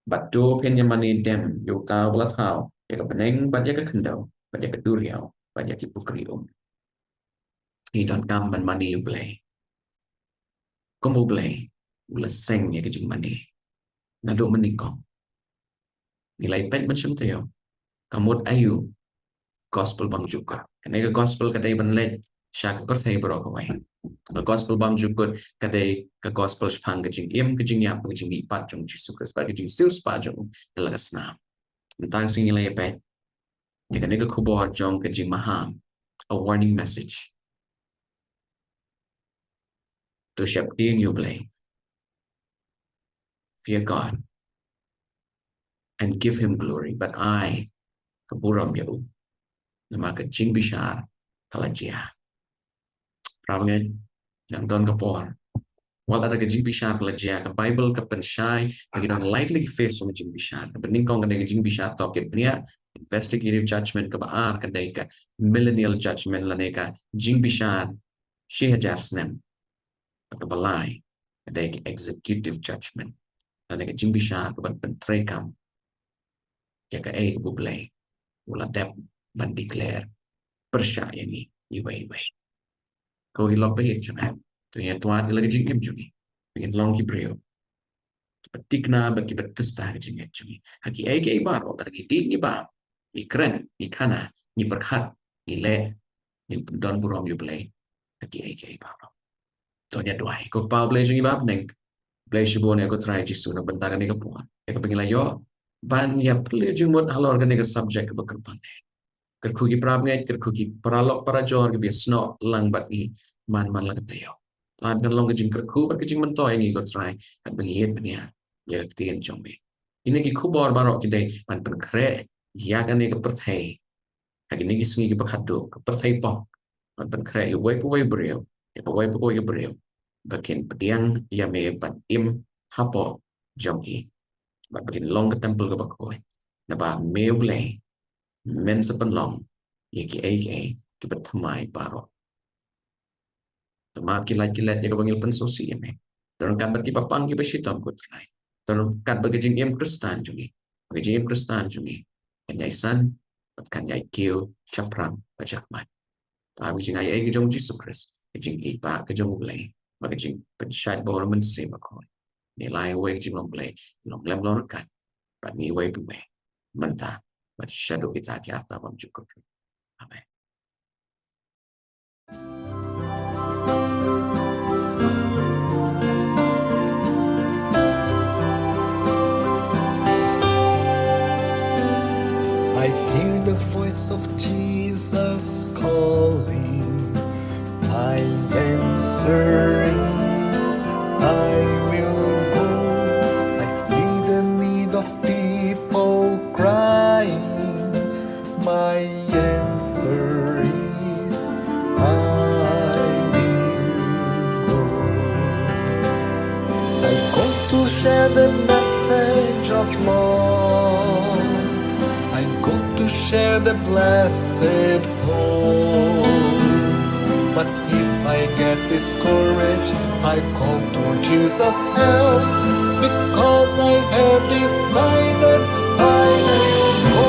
Bad to phin ïa mane dem ïa uta uba la thaw ïa ka bneng bad ïa ka khyndew bad ïa ka duriaw bad ïa ki pukri um. Ngi donkam ban mane ïa u Blei kumba u Blei u la seng ïa ka jingmane. Naduh mynnyngkong ngi la ïa peit ban shim taïew, ka mut aïu gospel bymjukut? Kane ka gospel ka dei ban leit sha ka pyrthei baroh kawei. Ka gospel bymjukut ka dei ka gospel shaphang ka jingim, ka jingïap, ka jingmihpat jong Jisu Khrist bad ka jingsiewspah jong u ïa la ka snam. Mynta ka sngi ngi la ïa peit ïa kane ka khubor jong ka jingmaham, a warning message. To sheptieng ïa u Blei. Fear God and give him glory. Bad ai ka burom ïa u, namar ka jingbishar ka la jia. Para bangeit, ngi dang don ka por. Wat la da ka jingbishar ka la jia, ka Baibl ka pynshai ba ki don lai tylli ki phase jong ka jingbishar. Kaba nyngkong ka dei ka jingbishar tohkit bniah, investigative judgment. Kaba ar ka dei ka millennial judgment lane ka jingbishar shi hajar snem. Bad kaba lai ka dei ka executive judgment lane ka jingbishar kaban pyntreikam ïa kaei kaba u Blei u la dep ban declare pyrshah ïa ngi iwei iwei. Ko ki lok ba ïeit jong nga, to ngin ïa twad ïa la ka jingim jong ngi, to ngin long ki briew kiba thikna bad kiba tista ka jingngeit jong ngi ha kiei kiei baroh, lada ngi dih ngi bam, ngi kren, ngi khana, ngi pyrkhat, ngi leh, ngin pyndon burom ïa u Blei ha kiei kiei baroh. To ngin ïa duwai. Ko Pa Blei jong ngi ba ha bneng, Blei shibun ïa ko Trai Jisu na ka bynta kane ka por, ïa kaba ngi la ïoh ban ïa plie jingmut halor kane ka subject kaba kyrpang. Kyrkhu ki para bangeit, kyrkhu ki paralok parajor kiba ïasnoh lang bad ngi man man la ka taïew. Lada kan long ka jingkyrkhu bad ka jingmyntoi ïa ngi ko Trai, katba ngi ïeit bniah ïa ka ktien jong me. Kine ki khubor baroh ki dei ban pynkhreh ïa kane ka pyrthei ha kine ki sngi kiba khatduh, ka pyrthei pop. Ban pynkhreh ïa uwei pa uwei u briew, ïa kawei pa kawei ka briew, ba kin pdiang ïa me ban im hapoh jong ki, bad ba kin long ka templ kaba khuid. Naba me u Blei men sa pynlong ïa kiei kiei kiba thymmai baroh. To map ki lait ki let ïa kaba ngi la pynsngewsih ïa me. To ryngkat bad kiba pang kiba shitom ko Trai. To ryngkat bad ka jingim Khristan jong ngi, ka jingim Khristan jong ngi kan ïai san bad kan ïai kiew shaphrang bad shakhmat. Bad ka jingaiei ka jong u Jisu Khrist, ka jingïeit ka jong u Blei, bad ka jingpynshait bor u Mynsiem Bakhuid, ngi la ïa uwei ka jinglong Blei long lem long ryngkat bad ngi iwei pa iwei mynta bad shaduh kita ki rta bymjukut. Amen. I hear the voice of Jesus calling. My answer is, I will go. I see the need of people. to share the blessed hope. But if I get discouraged, I call to Jesus' help, because I have decided I will go.